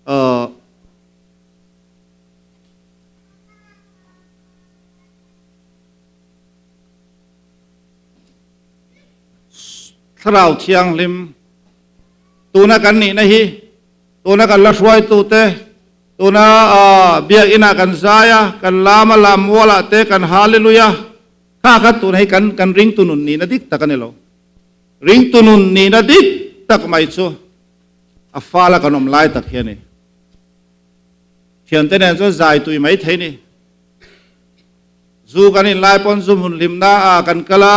Ahh. Thlarau Thianghlim tuna kan nihna hi tuna kan la hruaitute tuna biakina kan zai a, kan lam a, lam mualah te kan hallelujah kha kha tuna hi kan kan ringtu nun nihna dik tak a ni lo. Ringtu nun nihna dik tak mai chu a fala kan awm lai tak hi a ni. Thiante nen chuan zai tui mai thei ni. Zu kan in lai pawn zu hmun hlimna ah kan kal a,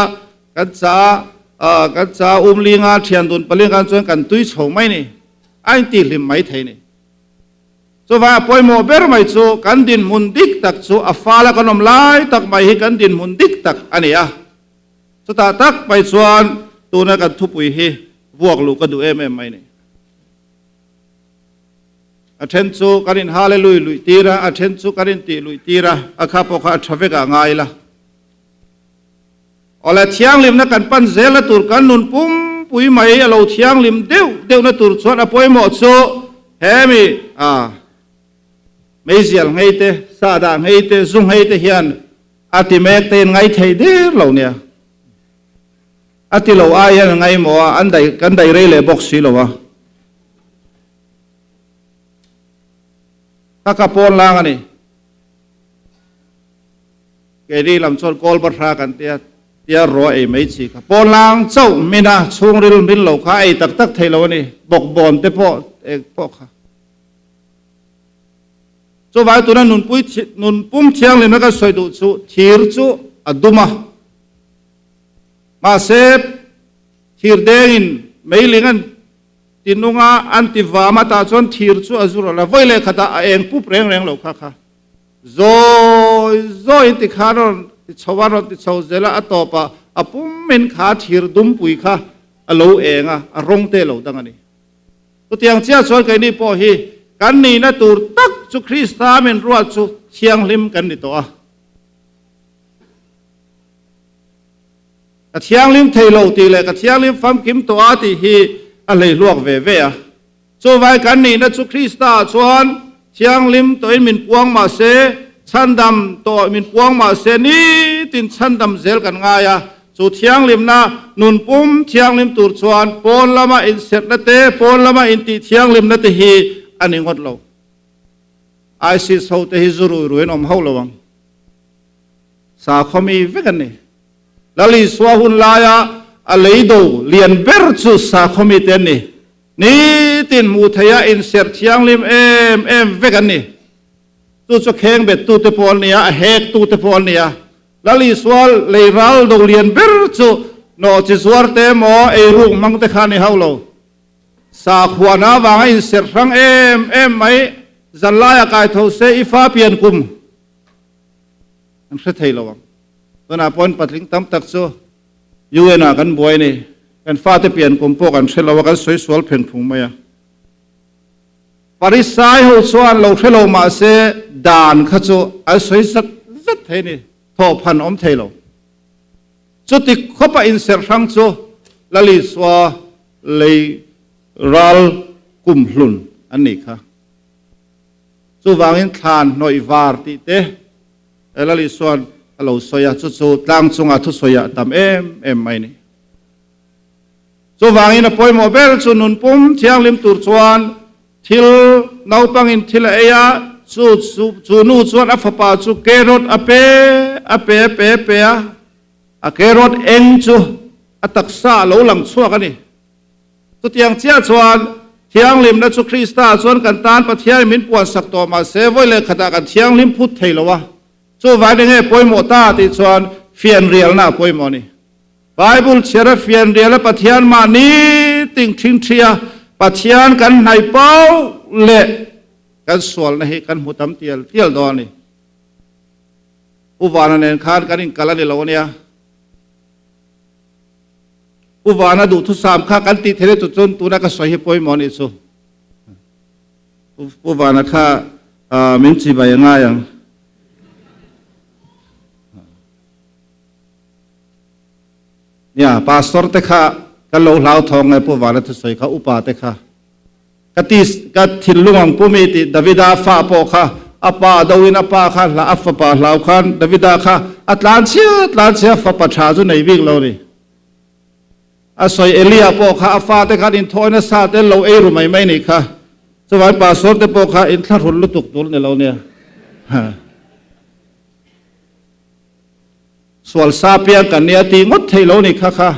kan cha a, kan cha um linga thian dun paling kan chuan kan tui chho mai ni. A in tih hlim mai thei ni. Chuvang a pawimawh ber mai chu kan dinhmun dik tak chu a fala kan awm lai tak mai hi kan dinhmun dik tak a ni a. Chutah tak mai chuan tuna kan thupui hi vuak luh ka duh em em mai ni. A then chu kan in hallelui luih tir a, a then chu kan in tih luih tir a, a kha pawh kha a tha vek ah ngai ila. Awle thianghlimna kan pan zelna tur kan nun pum pui mai a lo thianghlim deuh deuhna tur chuan a pawimawh chu hemi a meizial nghei te, sahdah nghei te, zu nghei te hian a ti mek te in ngai thei der lo nia. A ti lo ai hian a ngaimawh a, an dai kan dai rei leh bawk si lo a. Ka ka pawn lang a ni. Keini lam chuan kawl bahra kan tia tia ro ei mai chi kha. Pawn lang chauh min a, chhungril min lo kha ei tak tak thei lo a ni. Bawkbawn te pawh eng pawh kha. Chuvang tuna nunpui nun pum thianghlimna kan sawi duh chu thir chu a dum a. Mahse thir dengin meiling an Ti nunga an ti vam a tah chuan thir chu a zu rawlh a, vawi leh khatah a eng pup reng reng lo kha kha. Zawi zawiin ti khan a rawn ti chho a, rawn ti chho zel a, a tawpah a pumin kha thir dumpui kha a lo eng a, a rawng te lo dang a ni. Chutiang chiah chuan keini pawh hi kan nihna tur tak chu Krista min ruat chu thianghlim kan ni tawh a. Ka thianghlim thei lo tih leh ka thianghlim famkim tawh a tih hi a hleihluak ve ve a. Chuvai kan nihna chu Krista ah chuan thianghlim tawhin min puang mah se, chhandam tawh min puang mah se nitin chhandam zel kan ngai a. Chu thianghlimna nun pum thianghlim tur chuan pawn lama inserhna te, pawn lama intih thianghlimna te hi a ni ngawt lo. ISIS ho te hi zu rui ruiin awm hauh lo ang. Sakhaw mi vek an ni. Lal Isua hun laia a lei do lian ber chu sakhaw mite an ni. Nitin hmuh theiha inserh thianghlim em em vek an ni. Chu chu kheng bettute pawh an ni a, a hektute pawh an ni a. Lal Isua lei ral do lian ber chu nawhchi zuarte emaw eiruk hmangte kha a ni hauh lo. Sakhuana avanga inserh hrang em em mai zanlaia kaitho se i fa pian kum an hre thei lo ang. Tunah pawhin patling tam tak chu UN ah kan buai a ni. Kan fate pian kum pawh kan hre lo a, kan sawi sual phen phung mai a. Farisai ho chuan lo hre lo mah se dan kha chu an sawi zat zat thei a ni, thawhphan awm thei lo. Chuti khawpa inserh hrang chu Lal Isua lei ral kum hlun an nih kha. Chuvangin thlan hnawih var tih te Lal Isua'n a lo sawi a, chu chu tlang chunga thusawi a tam em em mai a ni. Chuvangin a pawimawh ber chu nun pum thianghlim tur chuan thil naupangin thil a ei a, chu chu nu chuan a fapa chu carrot a pe a pe a pe a pe a, a carrot eng chu a taksa a lo lang chhuak a ni. Chutiang chiah chuan thianghlimna chu Krista chuan kan tan Pathianin min puansak tawh mah se vawi leh khatah kan thianghlim phut thei lo a. Chuvangin enge pawimawh ta tih chuan fianrialna a pawimawh a ni. Bible chhiara fianriala Pathian mahni ting thingthia Pathian kan hnaih pauh leh kan sualna hi kan hmu tam tial tial dawn a ni. Pu Vana nen khan kan inkal a ni lo ania. Pu Vana duhthusam kha kan tih theih lutuk chuan tuna ka sawi hi pawimawh a nih chu. Pu Vana kha min chibai a ngai ang. Nia, Pastor te kha kan lo hlauthawng nge Pu Vana thusawi kha upa te kha. Ka ti ka thinlung ang pu mi tih Davida fa pawh kha a pa do in a pa kha hla a fapa hlau khan Davida kha a tlan chhia tlan chhia fapa tha chu nei bik lo ni. A sawi Elia pawh kha a fate khan inthawi nasa te lo ei ru mai mai nih kha. Chuvangin pastor te pawh kha inthlahrun lutuk tur ni lo nia. Sual sa piang kan nia tih ngawt theih lo ni kha kha.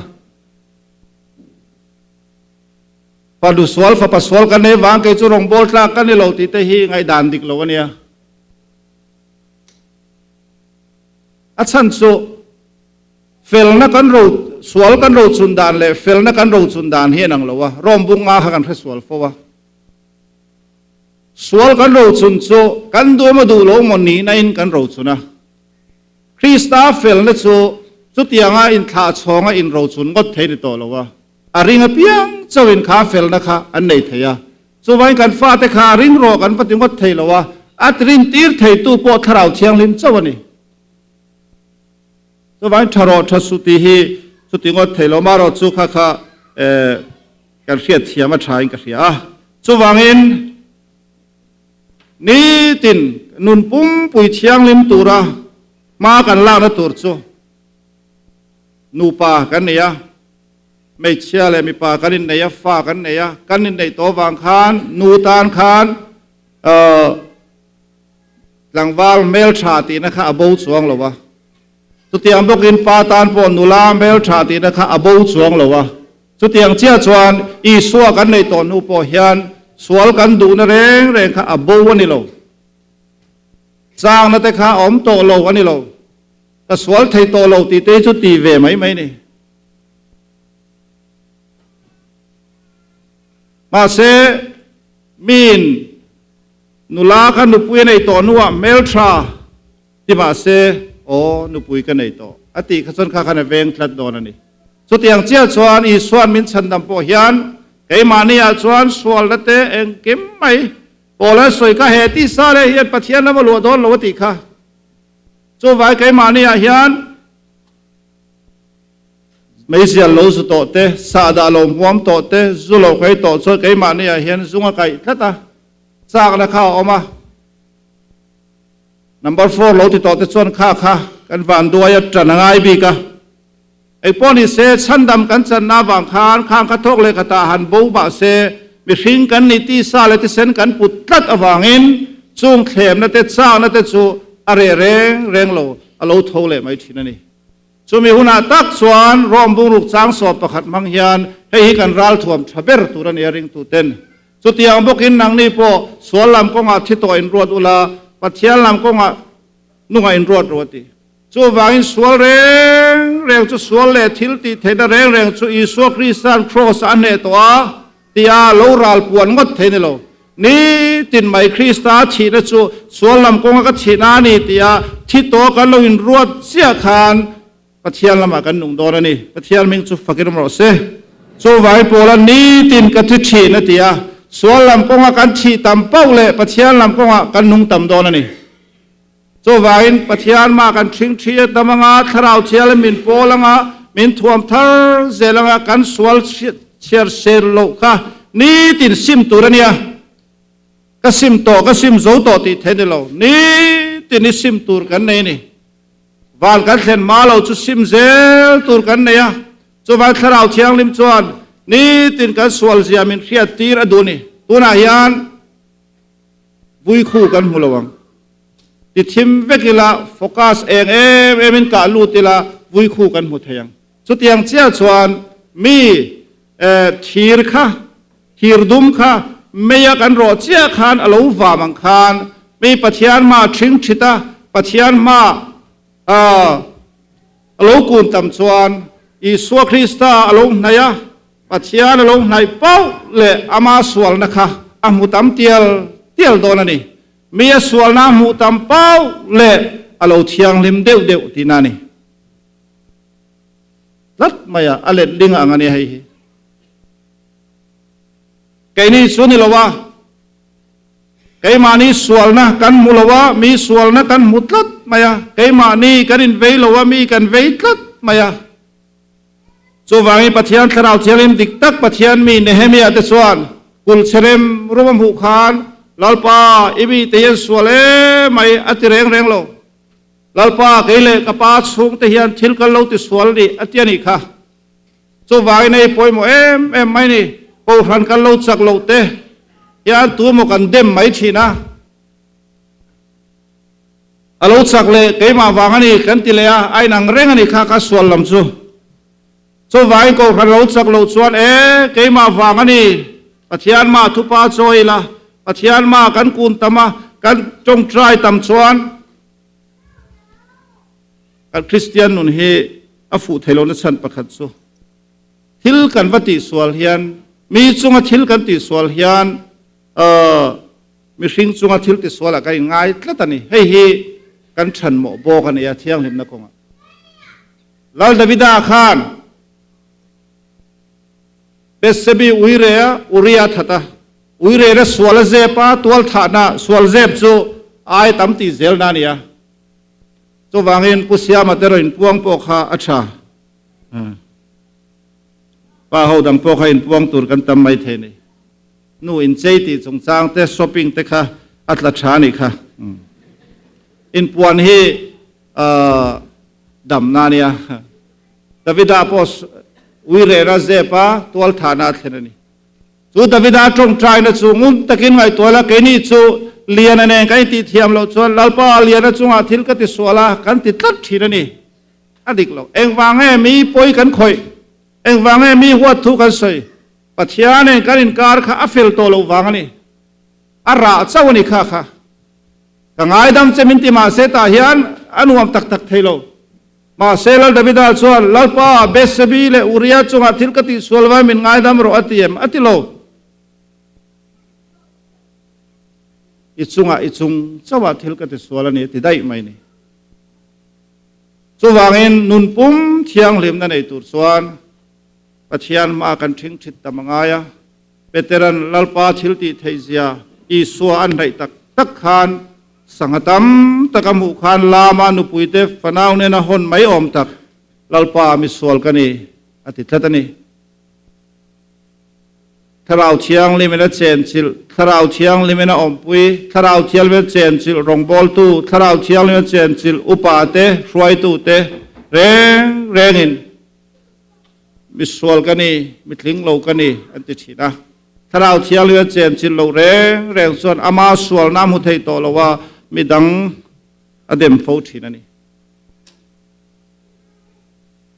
Fanu sual fapa sual kan nei vang kei chu rawngbâwl tlâk ka ni lo tih te hi ngaihdan dik lo a nia. A chhan chu felna kan ro sual kan ro chun dan leh felna kan ro chun dan hi a nang lo a, Rom bung nga kha kan hre sual fo a. Sual kan ro chun chu kan duh emaw duh lo emaw nihna in kan ro chun a. Krista felna chu chutianga inthlah chhawnga in ro chun ngawt thei ni tawh lo a. A ring apiang chauhin kha felna kha an nei thei a. Chuvain kan fate kha ring rawh kan va ti ngawt thei lo a, a rintir theitu pawh Thlarau Thianghlim chauh a ni. Chuvain tha rawh tha su tih hi chuti ngawt thei lo marawh chu kha kha kan hriat thiam a thain ka hria a. Chuvangin nitin nun pumpui thianghlim tura hma kan lakna tur chu nupa kan nei a. Hmeichhia leh mipa kan innei a, fa kan nei a, kan inneih tawh avang khan nu tan khan tlangval hmeltha tihna kha a bo chuang lo a. Chutiang bawkin pa tan pawh nula hmeltha tihna kha a bo chuang lo a. Chutiang chiah chuan Isua kan neih tawh hnu pawh hian sual kan duhna reng reng kha a bo a ni lo. Changna te kha a awm tawh lo a ni lo. Ka sual thei tawh lo tih te hi chu ti ve mai mai a ni. Mahse, miin nula kha nupui a nei tawh hnuah hmeltha ti mahse, Aw, nupui ka nei tawh, a tih kha chuan kha khan a veng tlat dawn a ni. Chutiang chiah chuan Isua'n min chhandam pawh hian keimahniah chuan sualna te engkim mai Paula sawi kha he tisa leh hian Pathian lam a luah dawn lo a tih kha. Chuvai keimahniah hian Meizial lo zu tawh te, sahdah lo hmuam tawh te, zu lo kai tawh chuan keimahni ah hian zung a kaih tlat a, chakna kha a awm a. Number four lo ti tawh te chuan kha kha kan vanduai a tan a ngai bik a. Engpawh ni se, chhandam kan channa avang khan khang kha thawk leh khatah han bo mah se, mihring kan nih tisa leh tisen kan put tlat avangin chung thlemna te chakna te chu a reh reng reng lo, a lo tho leh mai thin a ni. Chumi hunah tak chuan Rome bungruk chang sawp pakhat hmang hian hei hi kan ralthuam tha ber tur a ni a ringtuten. Chutiang bawkin nangni pawh sual lam kawngah thi tawh inruat ula, Pathian lam kawngah nungah inruat rawh a ti. Chuvangin sual reng reng chu sual leh thil tih theihna reng reng chu Isua Krista'n Kraws-ah a hneh tawh a tia lo ral puan ngawt thei ni lo. Nitin mai Krista thihna chu sual lam kawnga ka thihna a ni tia thi tawh kan lo inruat chiah khan Pathian lamah kan nung dawn a ni. Pathian hming chu fakin awm rawh se. Chuvangin Paula nitin ka thi thin a ti a, sual lam kawnga kan thih tam pauh leh Pathian lam kawngah kan nung tam dawn a ni. Chuvangin Pathian mah kan thing thi a tam anga, Thlarau Thial min pawl anga, min thuam thar zel anga kan sual chhiar sel loh kha nitin sim tur a nia. Ka sim tawh, ka sim zo tawh tih theih ni lo. Nitin i sim tur kan nei a ni. Van kan thlen hma lo chu sim zel tur kan nei a. Chuvang Thlarau Thianghlim chuan nitin kan sual zia min hriat tir a duh a ni. Tunah hian vui khu kan hmu lo ang. Ti thim vek ila, focus eng em em in kah lut ila vui khu kan hmu thei ang. Chutiang chiah chuan mi thir kha, thir dum kha meia kan rawh chiah khan a lo vam ang khan mi Pathian hma ṭhing ṭhit a, Pathian hma a lo kun tam chuan Isua Krista a lo hnaih a. Pathian a lo hnaih pauh leh ama sualna kha a hmu tam tial tial dawn a ni. Mi a sualna a hmuh tam pauh leh a lo thianghlim deuh deuh tihna a ni. Tlat mai a, a letling ang a ni hei hi. Keini chu ni lo a, keimahni sualna kan hmu lo a, mi sualna kan hmu tlat mai a, keimahni kan invei lo a, mi kan vei tlat mai a. Chuvangin Pathian Thlarau Thianghlim dik tak Pathian mi Nehemia te chuan kulh chhe rem rum a hmuh khan, Lalpa, i mite hian sual em mai a ti reng reng lo. Lalpa, kei leh ka pa chhungte hian thil kan lo ti sual nih a ti a nih kha. Chuvangin hei pawimawh em em mai ni, Kohhran kan lo chak loh te hian tumaw kan dem mai thin a. A lo chak leh keimah vang a ni kan ti leh a, a inang reng a ni kha ka sual lam chu. Chuvangin Kohhran lo chak loh chuan e, keimah vang a ni, Pathian mah thupa chawi ila, Pathian mah kan kun tam a, kan tawngtai tam chuan kan Kristian nun hi a fuh thei lohna chhan pakhat chu thil kan va tihsual hian, mi chunga thil kan tihsual hian Mihring chunga thil tisualah kan inngai tlat a ni. Hei hi kan chhanmawh bawk a ni a, thianghlimna kawngah. Lal Davida khan Bethsebi uire a, Uria a that a. Uire na sual a zep a, tual thahna sual zep chu ai tam tih zelna a ni a. Chuvangin Pu Siama te rawn inpuang pawh kha a tha. Pa ho dang pawh kha inpuang tur kan tam mai thei a ni. Nu inchei tih chungchang te, shopping te kha a tla tha a nih kha. Inpuan hi damna a nia. Davida pawh uirehna zep a, tualthahna a thlen a ni. Chu Davida tawngtaina chu ngun takin ngaihtuah la, keini chu Liana nen kan intih thiam loh chuan Lalpa Liana chungah thil ka tisual a, kan ti tlat thin a ni. A dik lo. Engvang nge mi pawi kan khawih? Engvang nge mi huat thu kan sawi? Pathianin kan inkar kha a fel tawh loh vang a ni. A rah chauh a ni kha kha. Ka ngaidam che min ti mahse tah hian a nuam tak tak thei lo. Mahse Lal Davida chuan, Lalpa, Bethsebi leh Uria chungah thil ka tihsual vai min ngaidam rawh a ti em? A ti lo. I chungah i chung chauhah thil ka tisual a ni a ti daih mai ni. Chuvangin nun pum thianghlimna nei tur chuan Pathian hma kan ṭhing ṭhit tam a ngai a, Petera'n Lalpa thil tih theih zia Isua an hnaih tak tak khan sangha tam tak a hmuh khan Lama nupuite fanau nena hawn mai awm tak Lalpa misual ka ni a ti tlat a ni. Thlarau Thianghlimin a chenchilh, Thlarau Thianghlimin a awmpui, Thlarau Thianghlimin a chenchilh rawngbawltu, Thlarau Thianghlimin a chenchilh upate, hruaitute reng rengin Misual ka ni, mitling lo ka ni, an ti thin a. Thlarau Thianghlim a chenchilh loh reng reng chuan ama sualna a hmu thei tawh lo a, midang a dem fo thin a ni.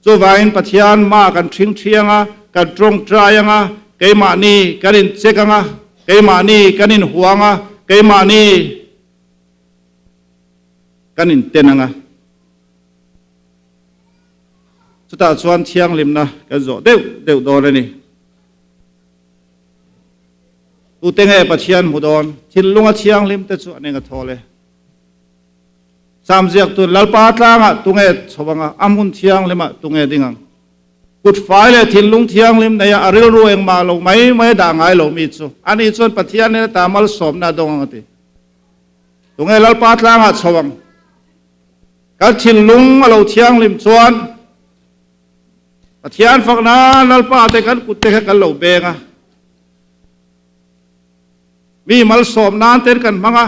Chuvangin Pathian mah kan ṭhing ṭhiang a, kan ṭawngṭai ang a, keimahni kan inchek ang a, keimahni kan inhuang a, keimahni kan inten ang a. Chutah chuan thianghlimna kan zawh deuh deuh dawn a ni. Tute nge Pathian hmu dawn? Thinlunga thianghlim te chu an eng a thawl e. Sam ziaktu Lalpa tlangah tunge chho anga, a hmun thianghlimah tunge ding ang? Kut fai leh thinlung thianghlim neia a rilru engmah lo mai mai a dah ngai lo mi chu ani chuan Pathian nen ata malsawmna a dawng ang a ti. Tunge Lalpa tlangah chho ang? Kan thinlung a lo thianghlim chuan Pathian fakna Lalpa te kan kut te kha kan lo beng a, mi malsawm nan ten kan hmang a.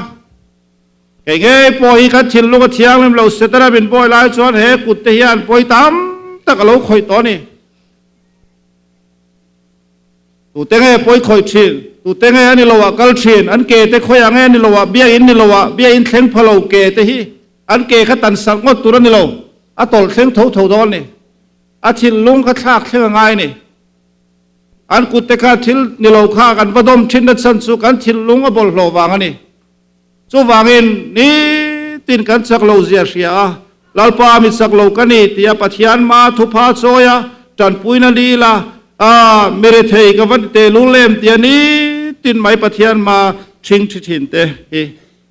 Kei ngei pawh hi kan thinlung a thianghlim lo Setana min bawi lai chuan he kut te hian pawi tam tak a lo khawih tawh a ni. Tute nge pawi khawih thin? Tute nge a ni lo ah kal thin? An ke te khawiah nge a ni lo ah biakinn ni lo ah biakinn thleng pha lo ke te hi an ke kha tan sak ngawt tur a ni lo, a tawlh thleng tho tho dawn a ni. A thinlung kha thlak thleng a ngai a ni. An kut te kha thil ni lo kha kan va dawm thin na chhan chu kan thinlung a bawlhhlawh vang a ni. Chuvangin nitin kan chak lo zia hria a, Lalpa mi chak lo ka ni tia Pathian ma thupha chawi a, tanpuina lila. A mirethei ka va ti tehlul em tia nitin mai Pathian hma ṭhing ṭhi ṭhin te hi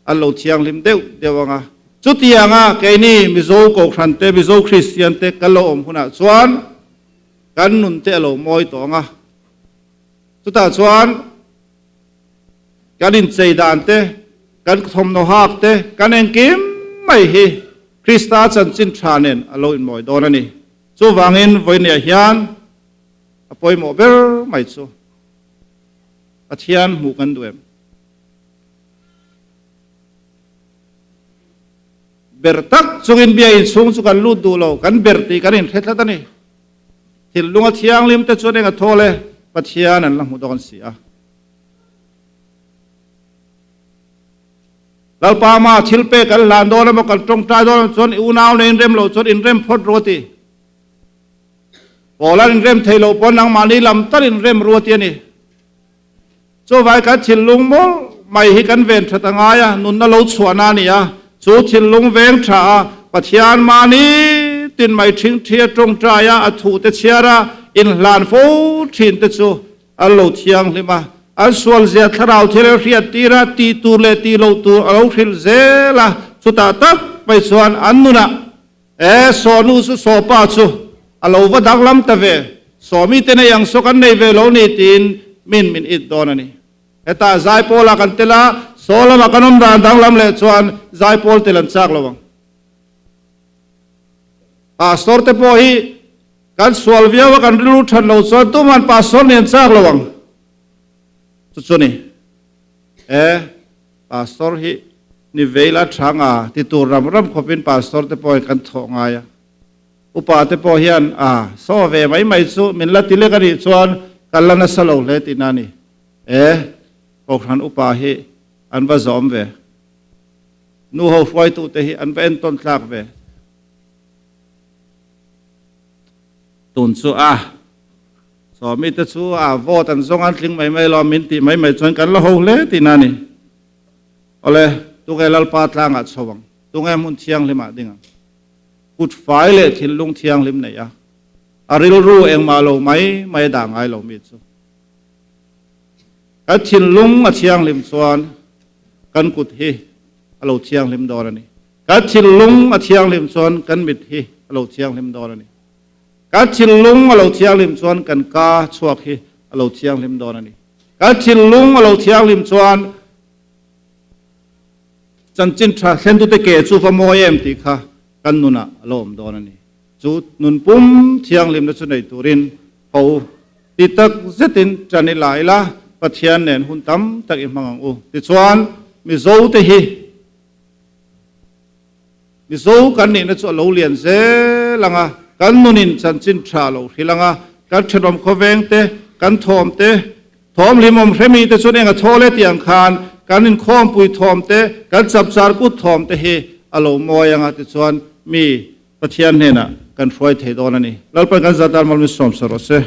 an lo thianghlim deuh deuh ang a. Chutianga keini Mizo Kohhran te, Mizo Kristian te kan lo awm hunah chuan kan nun te a lo mawi tawh ang a. Chutah chuan kan inchei dan te, kan thawmhnaw hak te, kan engkim mai hi Krista chanchin ṭha nen a lo inmawi dawn a ni. Chuvangin vawinia hian a pawimawh ber mai chu Pathian hmuh kan duh em? Ber tak chungin bia inchhung chu kan lut duh lo, kan ber tih kan inhre tlat a ni. Thinlunga thianghlim te chuan eng a thawl e, Pathian an la hmu dawn si a. Lalpa ama thil pek kan hlan dawn emaw kan tawngtai dawn emaw chuan i unau nei inrem loh chuan inrem phawt ru a ti. Paula inrem thei loh pawn nangmahni lam tal inrem ru a ti a ni. Chuvai kan thinlung mawlh mai hi kan ven that a ngai a, nunna lo chhuahna a ni a. Chu thinlung veng tha a, Pathian mahni tin mai thingthia tawngtai a, a thu te chhiar a, inhlan fo thin te chu An lo thianghlim a, an sualzia thlarau thil a hriat tir a, tih tur leh tih loh tur a lo hrilh zel a, chutah tak mai chuan an nunah, E, sawnu chu sawpa chu a lo va danglam ta ve, sawmite nei ang saw kan nei ve lo ni tiin min min it dawn a ni. Hetah zaipawlah kan tel a, saw lamah kan awm dan danglam leh chuan zaipawl tel an chak lo ang. Pastor te pawh hi Kan sual viau a kan rilru that lo chuan tuman pastor nen chak lo ang chu chu ni. E, pastor hi ni veila tha nga ti tur ram ram khawpin pastor te pawhin kan thawh ngai a. Upa te pawh hian a saw ve mai mai chu min la ti lek a nih chuan kan la nasa lo hle tihna a ni. E, Kohhran upa hi an va zawm ve. Nu ho hruaitute hi an va entawn tlak ve. Tun chu a sawmi te chu a vote an zawng an tling mai mai lo min tih mai mai chuan kan la ho hle tihna a ni. Awle, tunge Lalpa tlangah chho ang, tunge hmun thianghlimah ding ang. Kut fai leh thinlung thianghlim nei a, a rilru engmah lo mai mai a dah ngai lo mi chu. Kan thinlung a thianghlim chuan kan kut hi a lo thianghlim dawn a ni. Kan thinlung a thianghlim chuan kan mit hi a lo thianghlim dawn a ni. Kan thinlung a lo thianghlim chuan kan ka chhuak hi a lo thianghlim dawn a ni. Kan thinlung a lo thianghlim chuan chanchin tha thlentute ke chu va mawi em tih kha kan nunah a lo awm dawn a ni. Chu nun pum thianghlimna chu nei turin ho ti tak zetin ṭan i la ila, Pathian nen hun tam tak i hmang ang u. Tichuan, Mizote hi Mizo kan nihna chu a lo lian zel ang a, kan nunin chanchin tha a lo hrilh ang a, kan thenawm khawveng te, kan thawm te, thawm hlimawm hremi te chuan eng a thawl e tih ang khan kan inkhawmpui thawm te, kan chapchar kut thawm te hi a lo mawi ang a, tichuan mi Pathian hnenah kan hruai thei dawn a ni. Lalpan kan zat mal min sawm sa rawh se.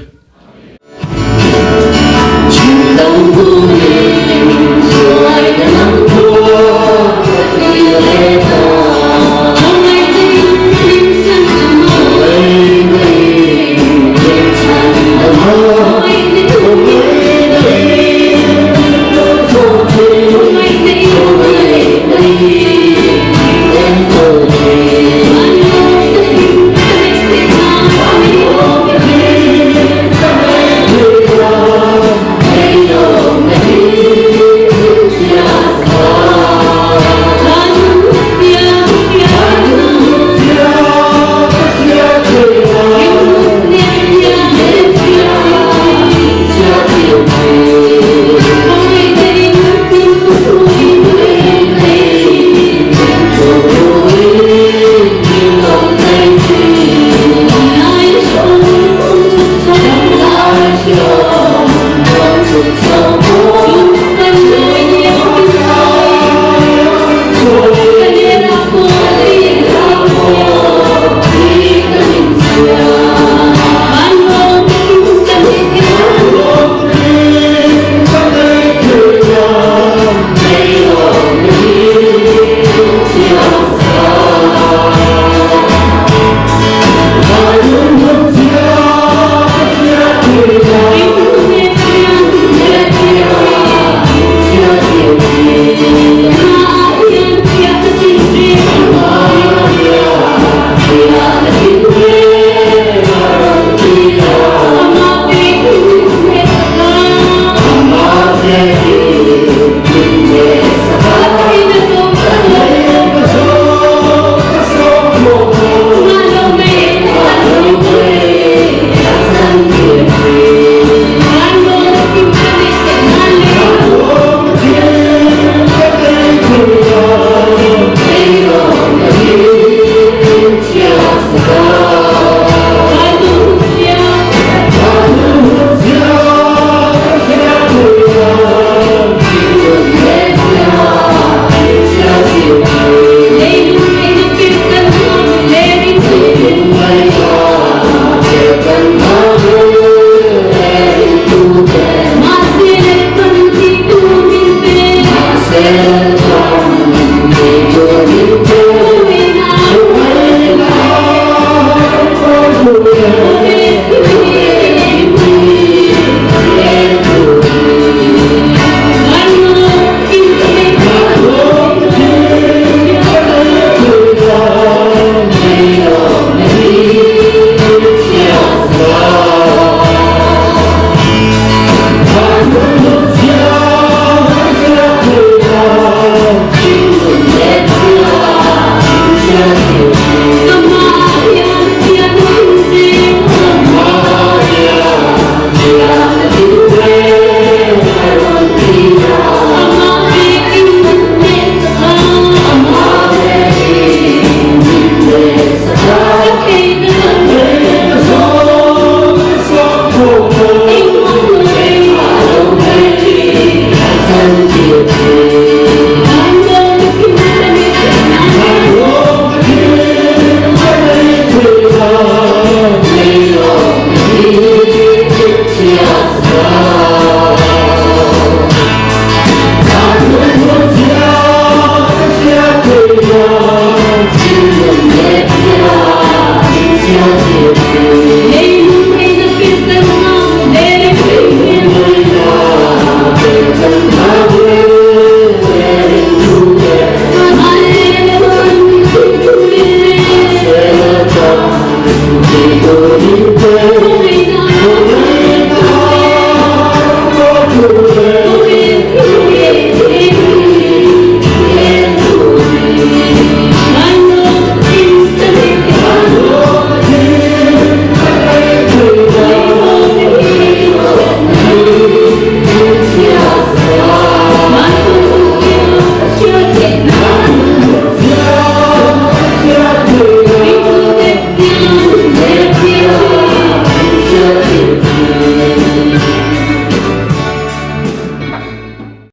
Thank you.